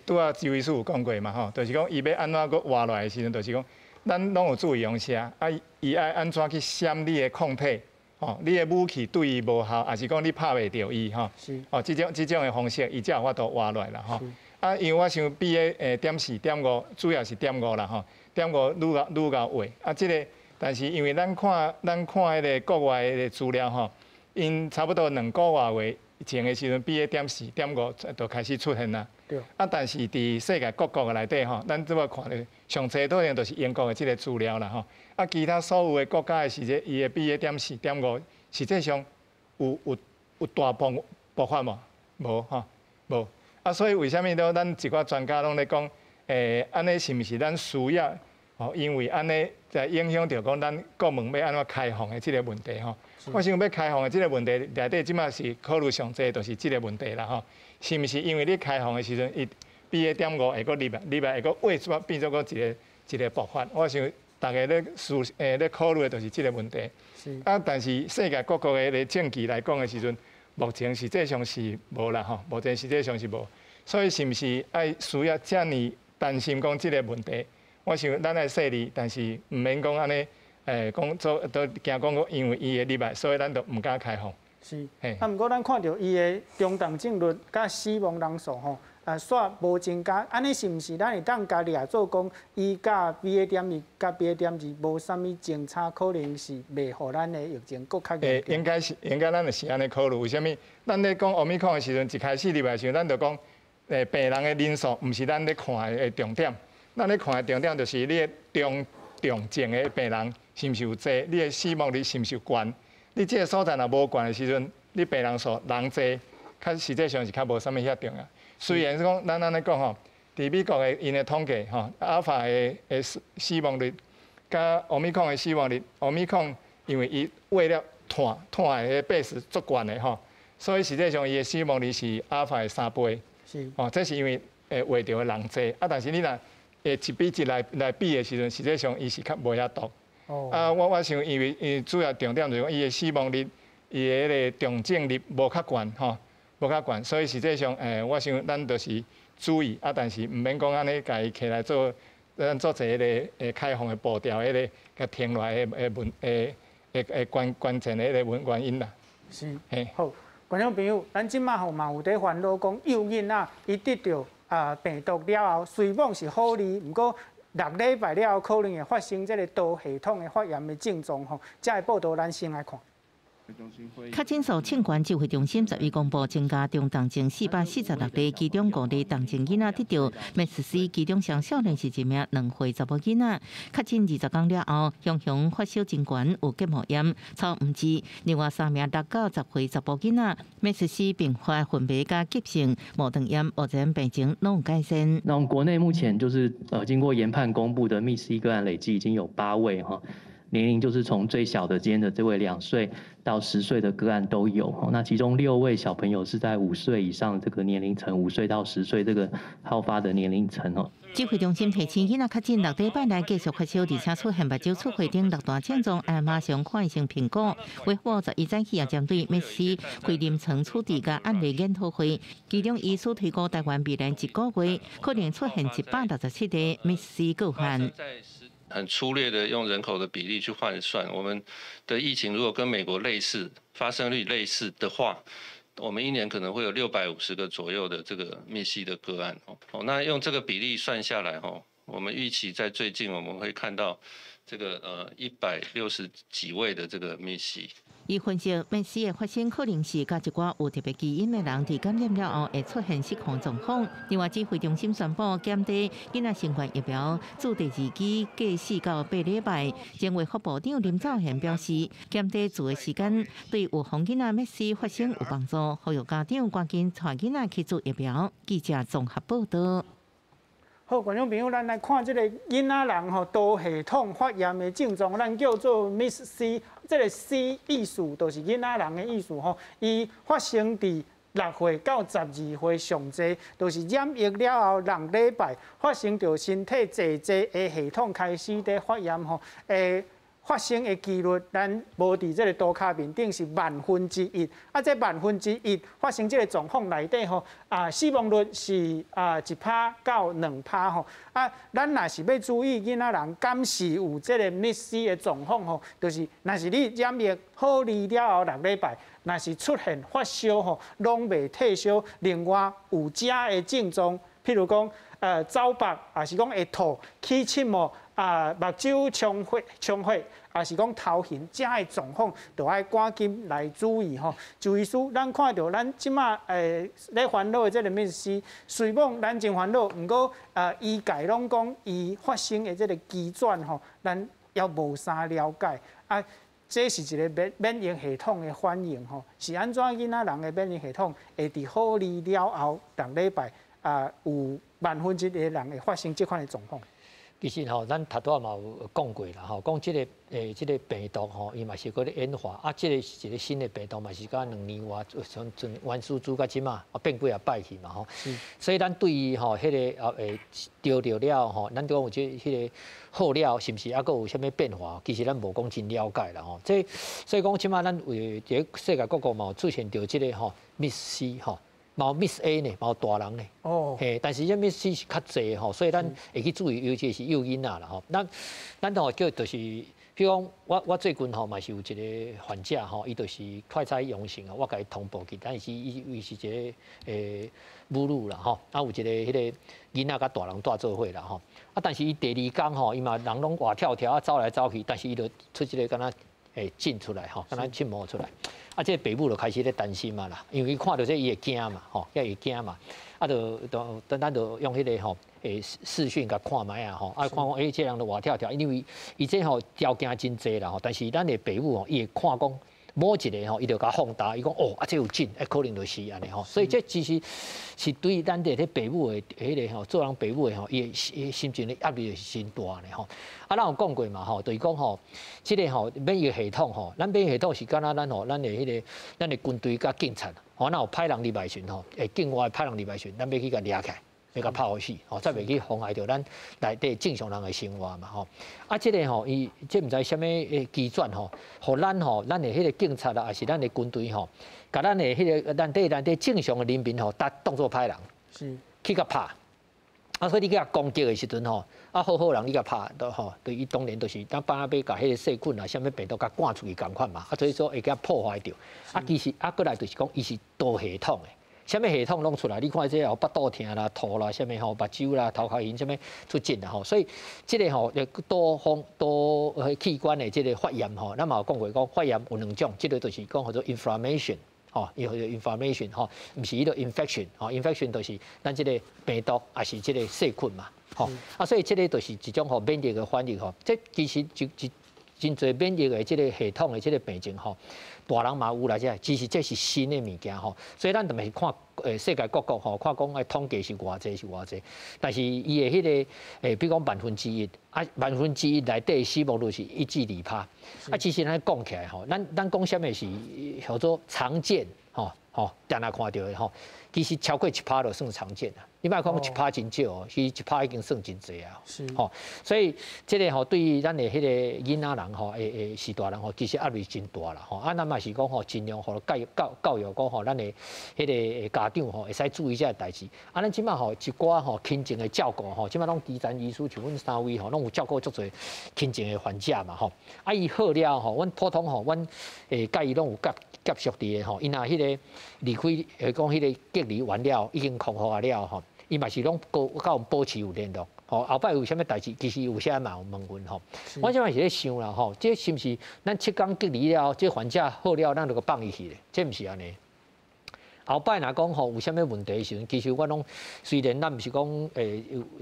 拄仔周醫師有講過嘛吼，就是講伊欲按怎閣活落來的時陣，就是講。咱攏有注預防射，啊，伊愛按怎去閃你的抗體？吼，你的武器對伊無效，抑是講你拍袂著伊？吼，哦，這種的方式，伊才有法度活落來啦，吼。啊，因為我想 BA.4.5，主要是點五啦，吼，點五愈𠢕愈𠢕活。啊，這个，但是因為咱看彼个國外的資料吼，𪜶差不多2個外月前的時陣，BA.4.5就開始出現啦。啊，但是佇世界各國的內底吼，咱這擺看著上濟可能就是英國的這个資料啦吼。啊，其他所有的國家的時陣，伊的 BA.4.5實際上有大爆發無？無吼，無。啊，所以為啥物都咱一寡專家攏咧講，按呢是毋是咱需要？吼，因為按呢在影響著講咱國門欲按怎開放的這个問題吼。我想欲開放的這个問題內底，這馬是考慮上濟，就是這个問題啦吼。是毋是因為你開放的時陣，伊 BA.5會閣入來，入來會閣變做變做閣一个一个爆發？我想大家咧思咧考慮的就是這个問題。啊，但是世界各國的咧證據來講的時陣，目前實際上是無啦吼，目前實際上是無。所以是毋是愛需要遮爾擔心講這个問題？我想咱愛細膩，但是毋免講按呢，講做都驚講因為伊會入來，所以咱就毋敢開放。是，啊，毋過咱看著伊的中重症率佮死亡人數吼，啊，煞無增加，按呢是毋是咱會當共掠做講，伊佮 BA.1佮 BA.2無啥物相差，可能是袂予咱的疫情閣較嚴重？應該是，應該咱就是按呢考慮。為啥物？咱咧講 Omicron 的時陣，一開始入來時陣，咱就講，病人的人數毋是咱咧看的重點。咱咧看的重點就是你的中重症的病人是毋是有濟，你的死亡率是毋是有懸？你這个所在若無懸的時陣，你病人數人濟，較實際上是較無啥物遐重要。雖然講咱按呢講吼，佇美國的𪜶的統計吼，Alpha 的死亡率，佮 Omicron 的死亡率，Omicron 因為伊為了湠湠的彼個 base 足懸的吼，所以實際上伊的死亡率是 Alpha 的3倍。哦，這是因為會著的人濟，啊，但是你若1比1來比的時陣，實際上伊是較無遐毒。啊，我想因為伊主要重點就是講伊的死亡率，伊的彼個重症率無較懸吼，無較懸，所以實際上我想咱就是注意啊，但是毋免講按呢共伊摕來做咱做一个開放的步調，彼个共停落來的問關關鍵的彼个原因啦。是，好，觀眾朋友，咱這馬吼嘛有佇煩惱講幼囡仔伊得著啊病毒了後，雖罔是好哩，毋過6禮拜了後可能會發生這个多系統的發炎的症狀吼。這个報道咱先來看。確診數慶關指揮中心11公布增加中重症446例，其中5例重症囡仔得著 MERS，其中上少年是一名2歲查某囡仔。確診20天了後，雄雄發燒真懸，有結膜炎，草毋治。另外三名6到10歲查埔囡仔，MERS 併發昏迷佮急性膜腸炎，目前病情攏有改善。那國內目前就是經過研判公布的 MIS-C 個案累計已經有8位哈。年齡就是從最小的今天的這位2歲到10歲的個案都有。那其中6位小朋友是在5歲以上這個年齡層，5歲到10歲這個好發的年齡層哦。指揮中心提醒，囡仔確診6禮拜內繼續發燒，而且出現目睭出血等六大症狀，愛馬上看醫生評估。衛福部11早起也針對 MIS-C 開臨床處置佮案例研討會，其中醫師推估台灣未來一個月可能出現167個 MIS-C 個案。很粗略的用人口的比例去換算，我們的疫情如果跟美國類似，發生率類似的話，我們一年可能會有650個左右的這個 MIS-C 的個案哦。那用這個比例算下來，我們預期在最近我們會看到這個160幾位的這個 MIS-C。伊分析，MIS-C 的發生可能是佮一寡有特別基因的人佇感染了後會出現失控狀況。另外，指揮中心宣布減低囡仔新冠疫苗注第二劑隔4到8禮拜。前衛福部長林祖賢表示，減低注的時間對預防囡仔 MIS-C 發生有幫助，呼籲家長趕緊帶囡仔去注疫苗。記者綜合報道。好，觀眾朋友，咱來看這個囡仔人吼多系統發炎的症狀，咱叫做 MIS-C。這個 C 意思就是囡仔人的意思吼，伊發生佇6歲到12歲上濟，就是染疫了後6禮拜發生著身體濟濟的系統開始佇發炎吼，會發生的幾率，咱無佇這個圖卡面頂是萬分之一。啊，這萬分之一發生這個狀況內底吼，死亡率是1趴到2趴吼。啊，咱若是欲注意囡仔人敢是有這個 MIS-C 的狀況吼，就是若是你染疫好愈了後六禮拜，若是出現發燒吼，攏袂退燒，另外有遮的症狀，譬如講，走腹，抑是講會吐、起刺毛，目睭充血、充血，抑是講頭暈，遮的狀況，就愛趕緊來注意吼。就意思，咱看著咱這馬咧煩惱的這個 MIS-C，雖罔咱真煩惱，毋過醫界攏講伊發生的這個機轉吼，咱猶無啥了解啊。這是一個免疫系統的反應吼，是按怎囡仔人的免疫系統會佇好愈了後六禮拜啊，有萬分之一的人會發生這款的狀況。其實吼，咱頭拄仔嘛有講過啦吼，講這個病毒吼，伊嘛是閣咧演化啊，這個是一個新的病毒嘛，是敢2年外，從原始株到這馬啊變幾仔擺去嘛吼。所以咱對於吼彼个啊會著著了吼，咱講有這彼个好了，是毋是猶閣有啥物變化？其實咱無講真了解啦吼。這所以講這馬咱為佇世界各國嘛有出現著這個吼 MIS-C 吼。嘛有 MIS-A 呢，嘛有大人呢。嘿，但是這 MIS-C 是較濟吼，所以咱會去注意，尤其是幼囡仔啦吼。咱吼叫就是，比如講，我最近吼嘛是有一個患者吼，伊就是快篩陽性啊，我共伊通報去，但是伊是一个母女啦吼，啊有一個彼个囡仔佮大人蹛做伙啦吼。啊，但是伊第二工吼，伊嘛人攏活跳跳啊走來走去，但是伊就出這個敢若會疹出來吼，敢若刺毛出來。啊，這個爸母就開始咧擔心啊啦，因為伊看著這伊會驚嘛，吼，也會驚嘛。啊，就等咱就用彼个吼，視訊共看覓啊，吼，啊看講，欸，這人都活跳跳，因為伊這吼條件真濟啦吼，但是咱的爸母吼，伊會看講某一个吼，伊就共放大，伊講哦，啊這有疹，啊可能就是按呢吼，所以這其實是對咱的彼爸母的彼个吼，做人爸母的吼，伊的心情的壓力是真大的吼。啊，咱有講過嘛吼，就是講吼，這個吼免疫系統吼，咱免疫系統是敢若咱吼，咱的彼个咱的軍隊佮警察，吼，若有歹人入來時吼，會境外歹人入來時，咱欲去共掠起來，欲共拍予死，吼，才袂去妨礙著咱內底正常人的生活嘛吼。啊，這個吼，伊這毋知啥物機轉吼，予咱吼，咱的彼个警察啊，抑是咱的軍隊吼，共咱的彼个咱底內底正常的人民吼，當當做歹人，去共拍。啊，所以你去共攻擊的時陣吼，啊，好好人你共拍，都吼，對伊當然就是當放仔欲共彼个細菌啊，啥物病毒共趕出去仝款嘛，啊，所以說會共破壞著。啊，其實啊，閣來就是講，伊是多系統的，啥物系統攏出來。你看這有腹肚疼啦、吐啦、啥物吼、目睭啦、頭殼眩啥物出疹啦吼。所以這個吼，多方多器官的這個發炎吼，咱嘛有講過講發炎有兩種，這個就是講叫做 inflammation。吼，伊叫做 inflammation 吼，毋是彼個 infection 吼，infection 就是咱這個病毒，抑是這個細菌嘛，吼，啊，所以這個就是一種吼免疫的反應吼，這其實就就真濟免疫的這个系統的這个病症吼，大人嘛有啦，這其實這是新的物件吼，所以咱特別是看世界各國吼，看講統計是偌濟是偌濟，但是伊的彼个比如講萬分之一，啊萬分之一內底死亡率是1至2%，啊其實咱講起來吼，咱講啥物是叫做常見吼吼，定定看著的吼，其實超過1%就算常見啦。你莫講1%真少哦，其實1%已經算真濟啊。吼，所以這个吼對於咱的彼個囡仔人吼，會是大人吼，其實壓力真大啦吼。啊，咱嘛是講吼，盡量予教育講吼，咱的彼个家長吼，會使注意這个代誌。啊，咱這馬吼一寡吼親情的照顧吼，這馬攏基層醫師像阮三位吼，攏有照顧足濟親情的患者嘛吼。啊，伊好了吼，阮普通吼，阮會佮伊攏有接觸佇的吼，伊若彼个離開，講彼个隔離完了，已經康復啊了吼。伊嘛是攏閣佮阮保持有聯絡，吼，後擺有啥物代誌，其實有啥嘛有問阮吼。我這擺是咧想啦吼，這是毋是咱7工隔離了，這患者好了，咱就閣放伊去咧？這毋是按呢。後擺若講吼有啥物問題的時陣，其實我攏雖然咱毋是講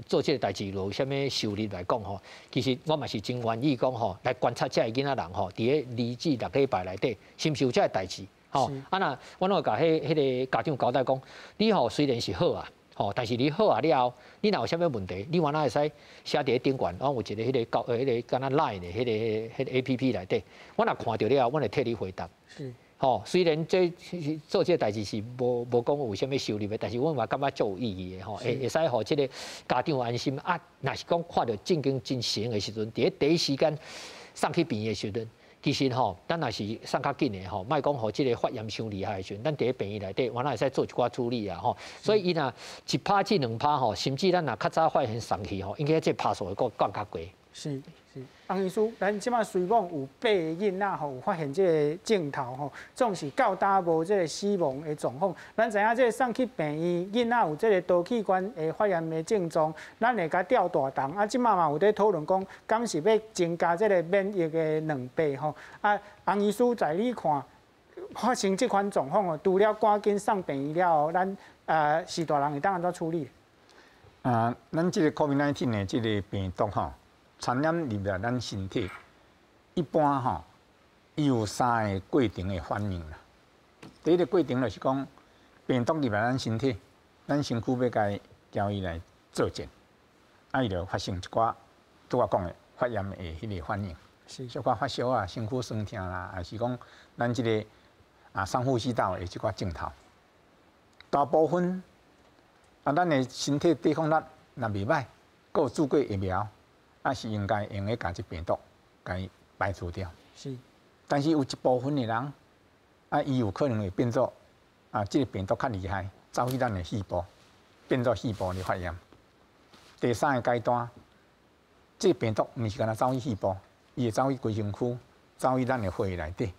做這个代誌有啥物收入來講吼，其實我嘛是真願意講吼，來觀察這个囡仔人吼，佇咧2至6禮拜內底，是毋是有這个代誌？吼，啊若我攏會共彼个家長交代講，你吼雖然是好啊。吼，但是你好啊了後，你若有啥物問題，你原來會使寫佇咧頂懸，我有一个彼个教彼个敢若 LINE 的彼个 APP 內底，我若看著了後，我會替你回答。吼，雖然這做這个代誌是無講有啥物收入的，但是阮嘛感覺足有意義的吼，會使予這个家長安心啊。若是講看著正經真神的時陣，佇咧第一時間送去病院的時陣。其實吼，咱若是送較緊的吼，莫講予這个發炎傷厲害的時陣，咱佇咧病院內底，原來會使做一寡處理啊吼。所以伊若1%至2%吼，甚至咱若較早發現送去吼，應該這趴數會閣降較低。是是，洪醫師，咱這馬雖講有八個囡仔吼有發現這个症頭吼，總是到今無這个死亡的狀況。咱知影這个送去病院囡仔有這个多器官的發炎的症狀，咱會共吊大腸。啊，這馬嘛有咧討論講，敢是欲增加這个免疫的兩倍吼？啊，洪醫師在你看發生這款狀況哦，除了趕緊送病院了後，咱是大人會當按怎處理？啊，咱這个 COVID-19 的這个病毒吼，傳染入來咱身體，一般吼，伊有三个過程的反應啦。第一个過程就是講，病毒入來咱身體，咱身軀欲共交伊來作戰，啊，伊就發生一寡拄仔講的發炎的彼个反應，小可發燒啊，身軀酸痛啦，抑是講咱這个啊上呼吸道的這寡症頭。大部分啊，咱的身體抵抗力若袂䆀，閣有注過疫苗。啊，是應該用得共這病毒共伊排除掉。但是有一部分的人，啊，伊有可能會變做啊，這个病毒較厲害，走去咱的細胞，變做細胞的發炎。第三个階段，這个病毒毋是干焦走去細胞，伊會走去規身軀，走去咱的血內底，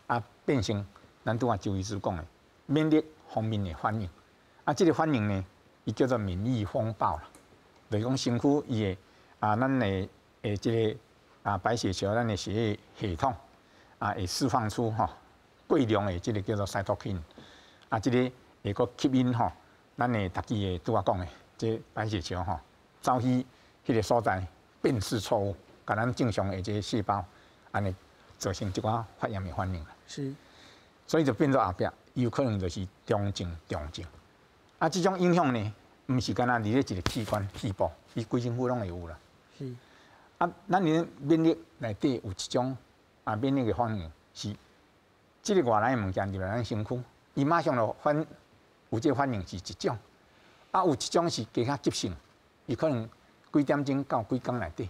啊，變成咱拄仔周醫師講的免疫方面的反應。啊，這个反應呢，伊叫做免疫風暴啦，就是講身軀伊會。啊，咱的這个啊白血球，咱的血液系統啊，會釋放出吼過量的這个叫做 cytokine，啊，這个會閣吸引吼咱的逐支的拄仔講的這白血球吼，走去彼个所在辨識錯誤，共咱正常的這个細胞按呢造成這寡發炎的反應。所以就變做後壁有可能就是中症、重症。啊，這種影響呢，毋是干焦佇咧一个器官、細胞，伊規身軀攏會有啦。啊，咱佇免疫內底有一種啊免疫的反應，是這个外來的物件入來咱身軀，伊馬上就反有這个反應是一種，啊有一種是加較急性，伊可能幾點鐘到幾工內底，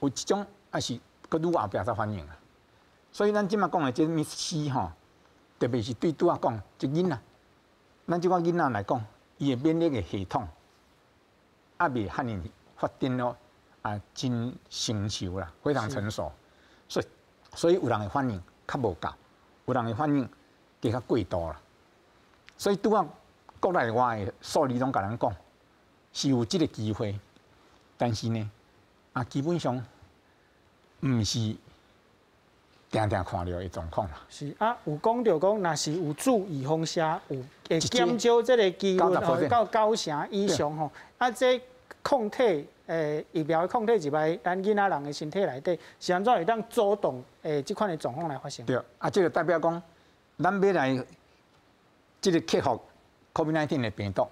有一種啊是閣愈後壁才反應啊。所以咱這馬講的這物死吼，特別是對拄仔講這囡仔，咱這款囡仔來講，伊的免疫的系統猶未遐爾發展了。啊，真成熟啦，非常成熟，所以有人的反應較無夠，有人的反應加較過度啦。所以拄仔國內外的數字攏共咱講，是有這个機會，但是呢，啊，基本上毋是定定看著的狀況啦。是啊，有講著講，若是有注預防射，有會減少這个機率到九成以上吼。啊，這抗體。疫苗的抗體入來咱囡仔人的身體內底，是按怎會當阻擋這款的狀況來發生？對，啊，這個代表講，咱欲來這個克服 COVID-19 的病毒，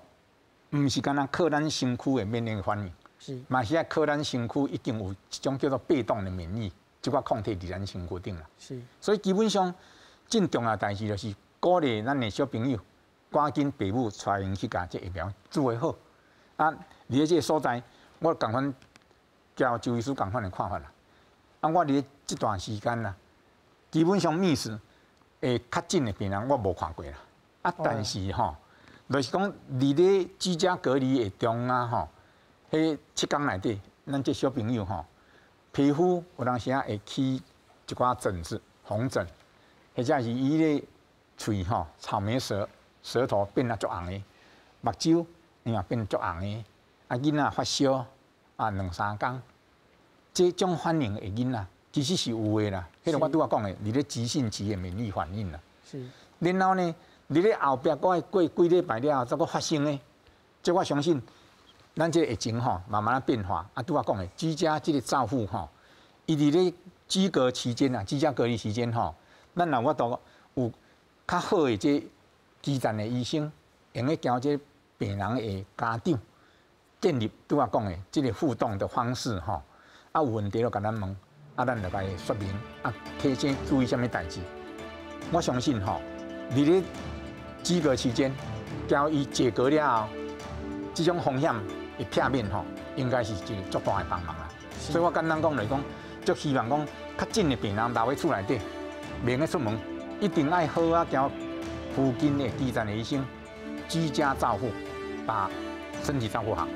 毋是干焦靠咱身軀的免疫反應，嘛是愛靠咱身軀已經有一種叫做被動的免疫，這寡抗體佇咱身軀頂啦。所以基本上，真重要代誌就是鼓勵咱的小朋友，趕緊爸母帶𪜶去共這疫苗注會好。啊，佇咧這個所在，我仝款交周醫師仝款的看法啦。啊，我佇咧這段時間啦，基本上 MIS 會確診的病人我無看過啦。啊，但是吼，就是講佇咧居家隔離的中啊吼，彼7天內底，咱這小朋友吼，皮膚有當時仔會起一寡疹子、紅疹，或者是伊咧喙吼草莓舌，舌頭變啊足紅的，目睭伊嘛變足紅的，啊囡仔發燒啊兩三工，這種反應的囡仔其實是有的啦。彼個我拄仔講的，佇咧急性期的免疫反應啦。然後呢，佇咧後壁閣愛過幾禮拜了後，才閣發生的，這我相信，咱這個疫情吼慢慢仔變化。啊，拄仔講的居家這個照護吼，伊佇咧居隔期間啊，居家隔離期間吼，咱若有法度有較好的這基層的醫生，用得交這病人的家長建立拄仔講的這個互動的方式吼，啊有問題就共咱問，啊咱就共伊說明，啊提醒注意啥物代誌。我相信吼，佇咧居隔期間，交伊解隔了後，這種風險的避免吼，應該是一個足大的幫忙啦。所以我簡單講來講，足希望講確診的病人留佇厝內底，免得出門，一定愛好啊，交附近的基層的醫生居家照護，把身體照顧好。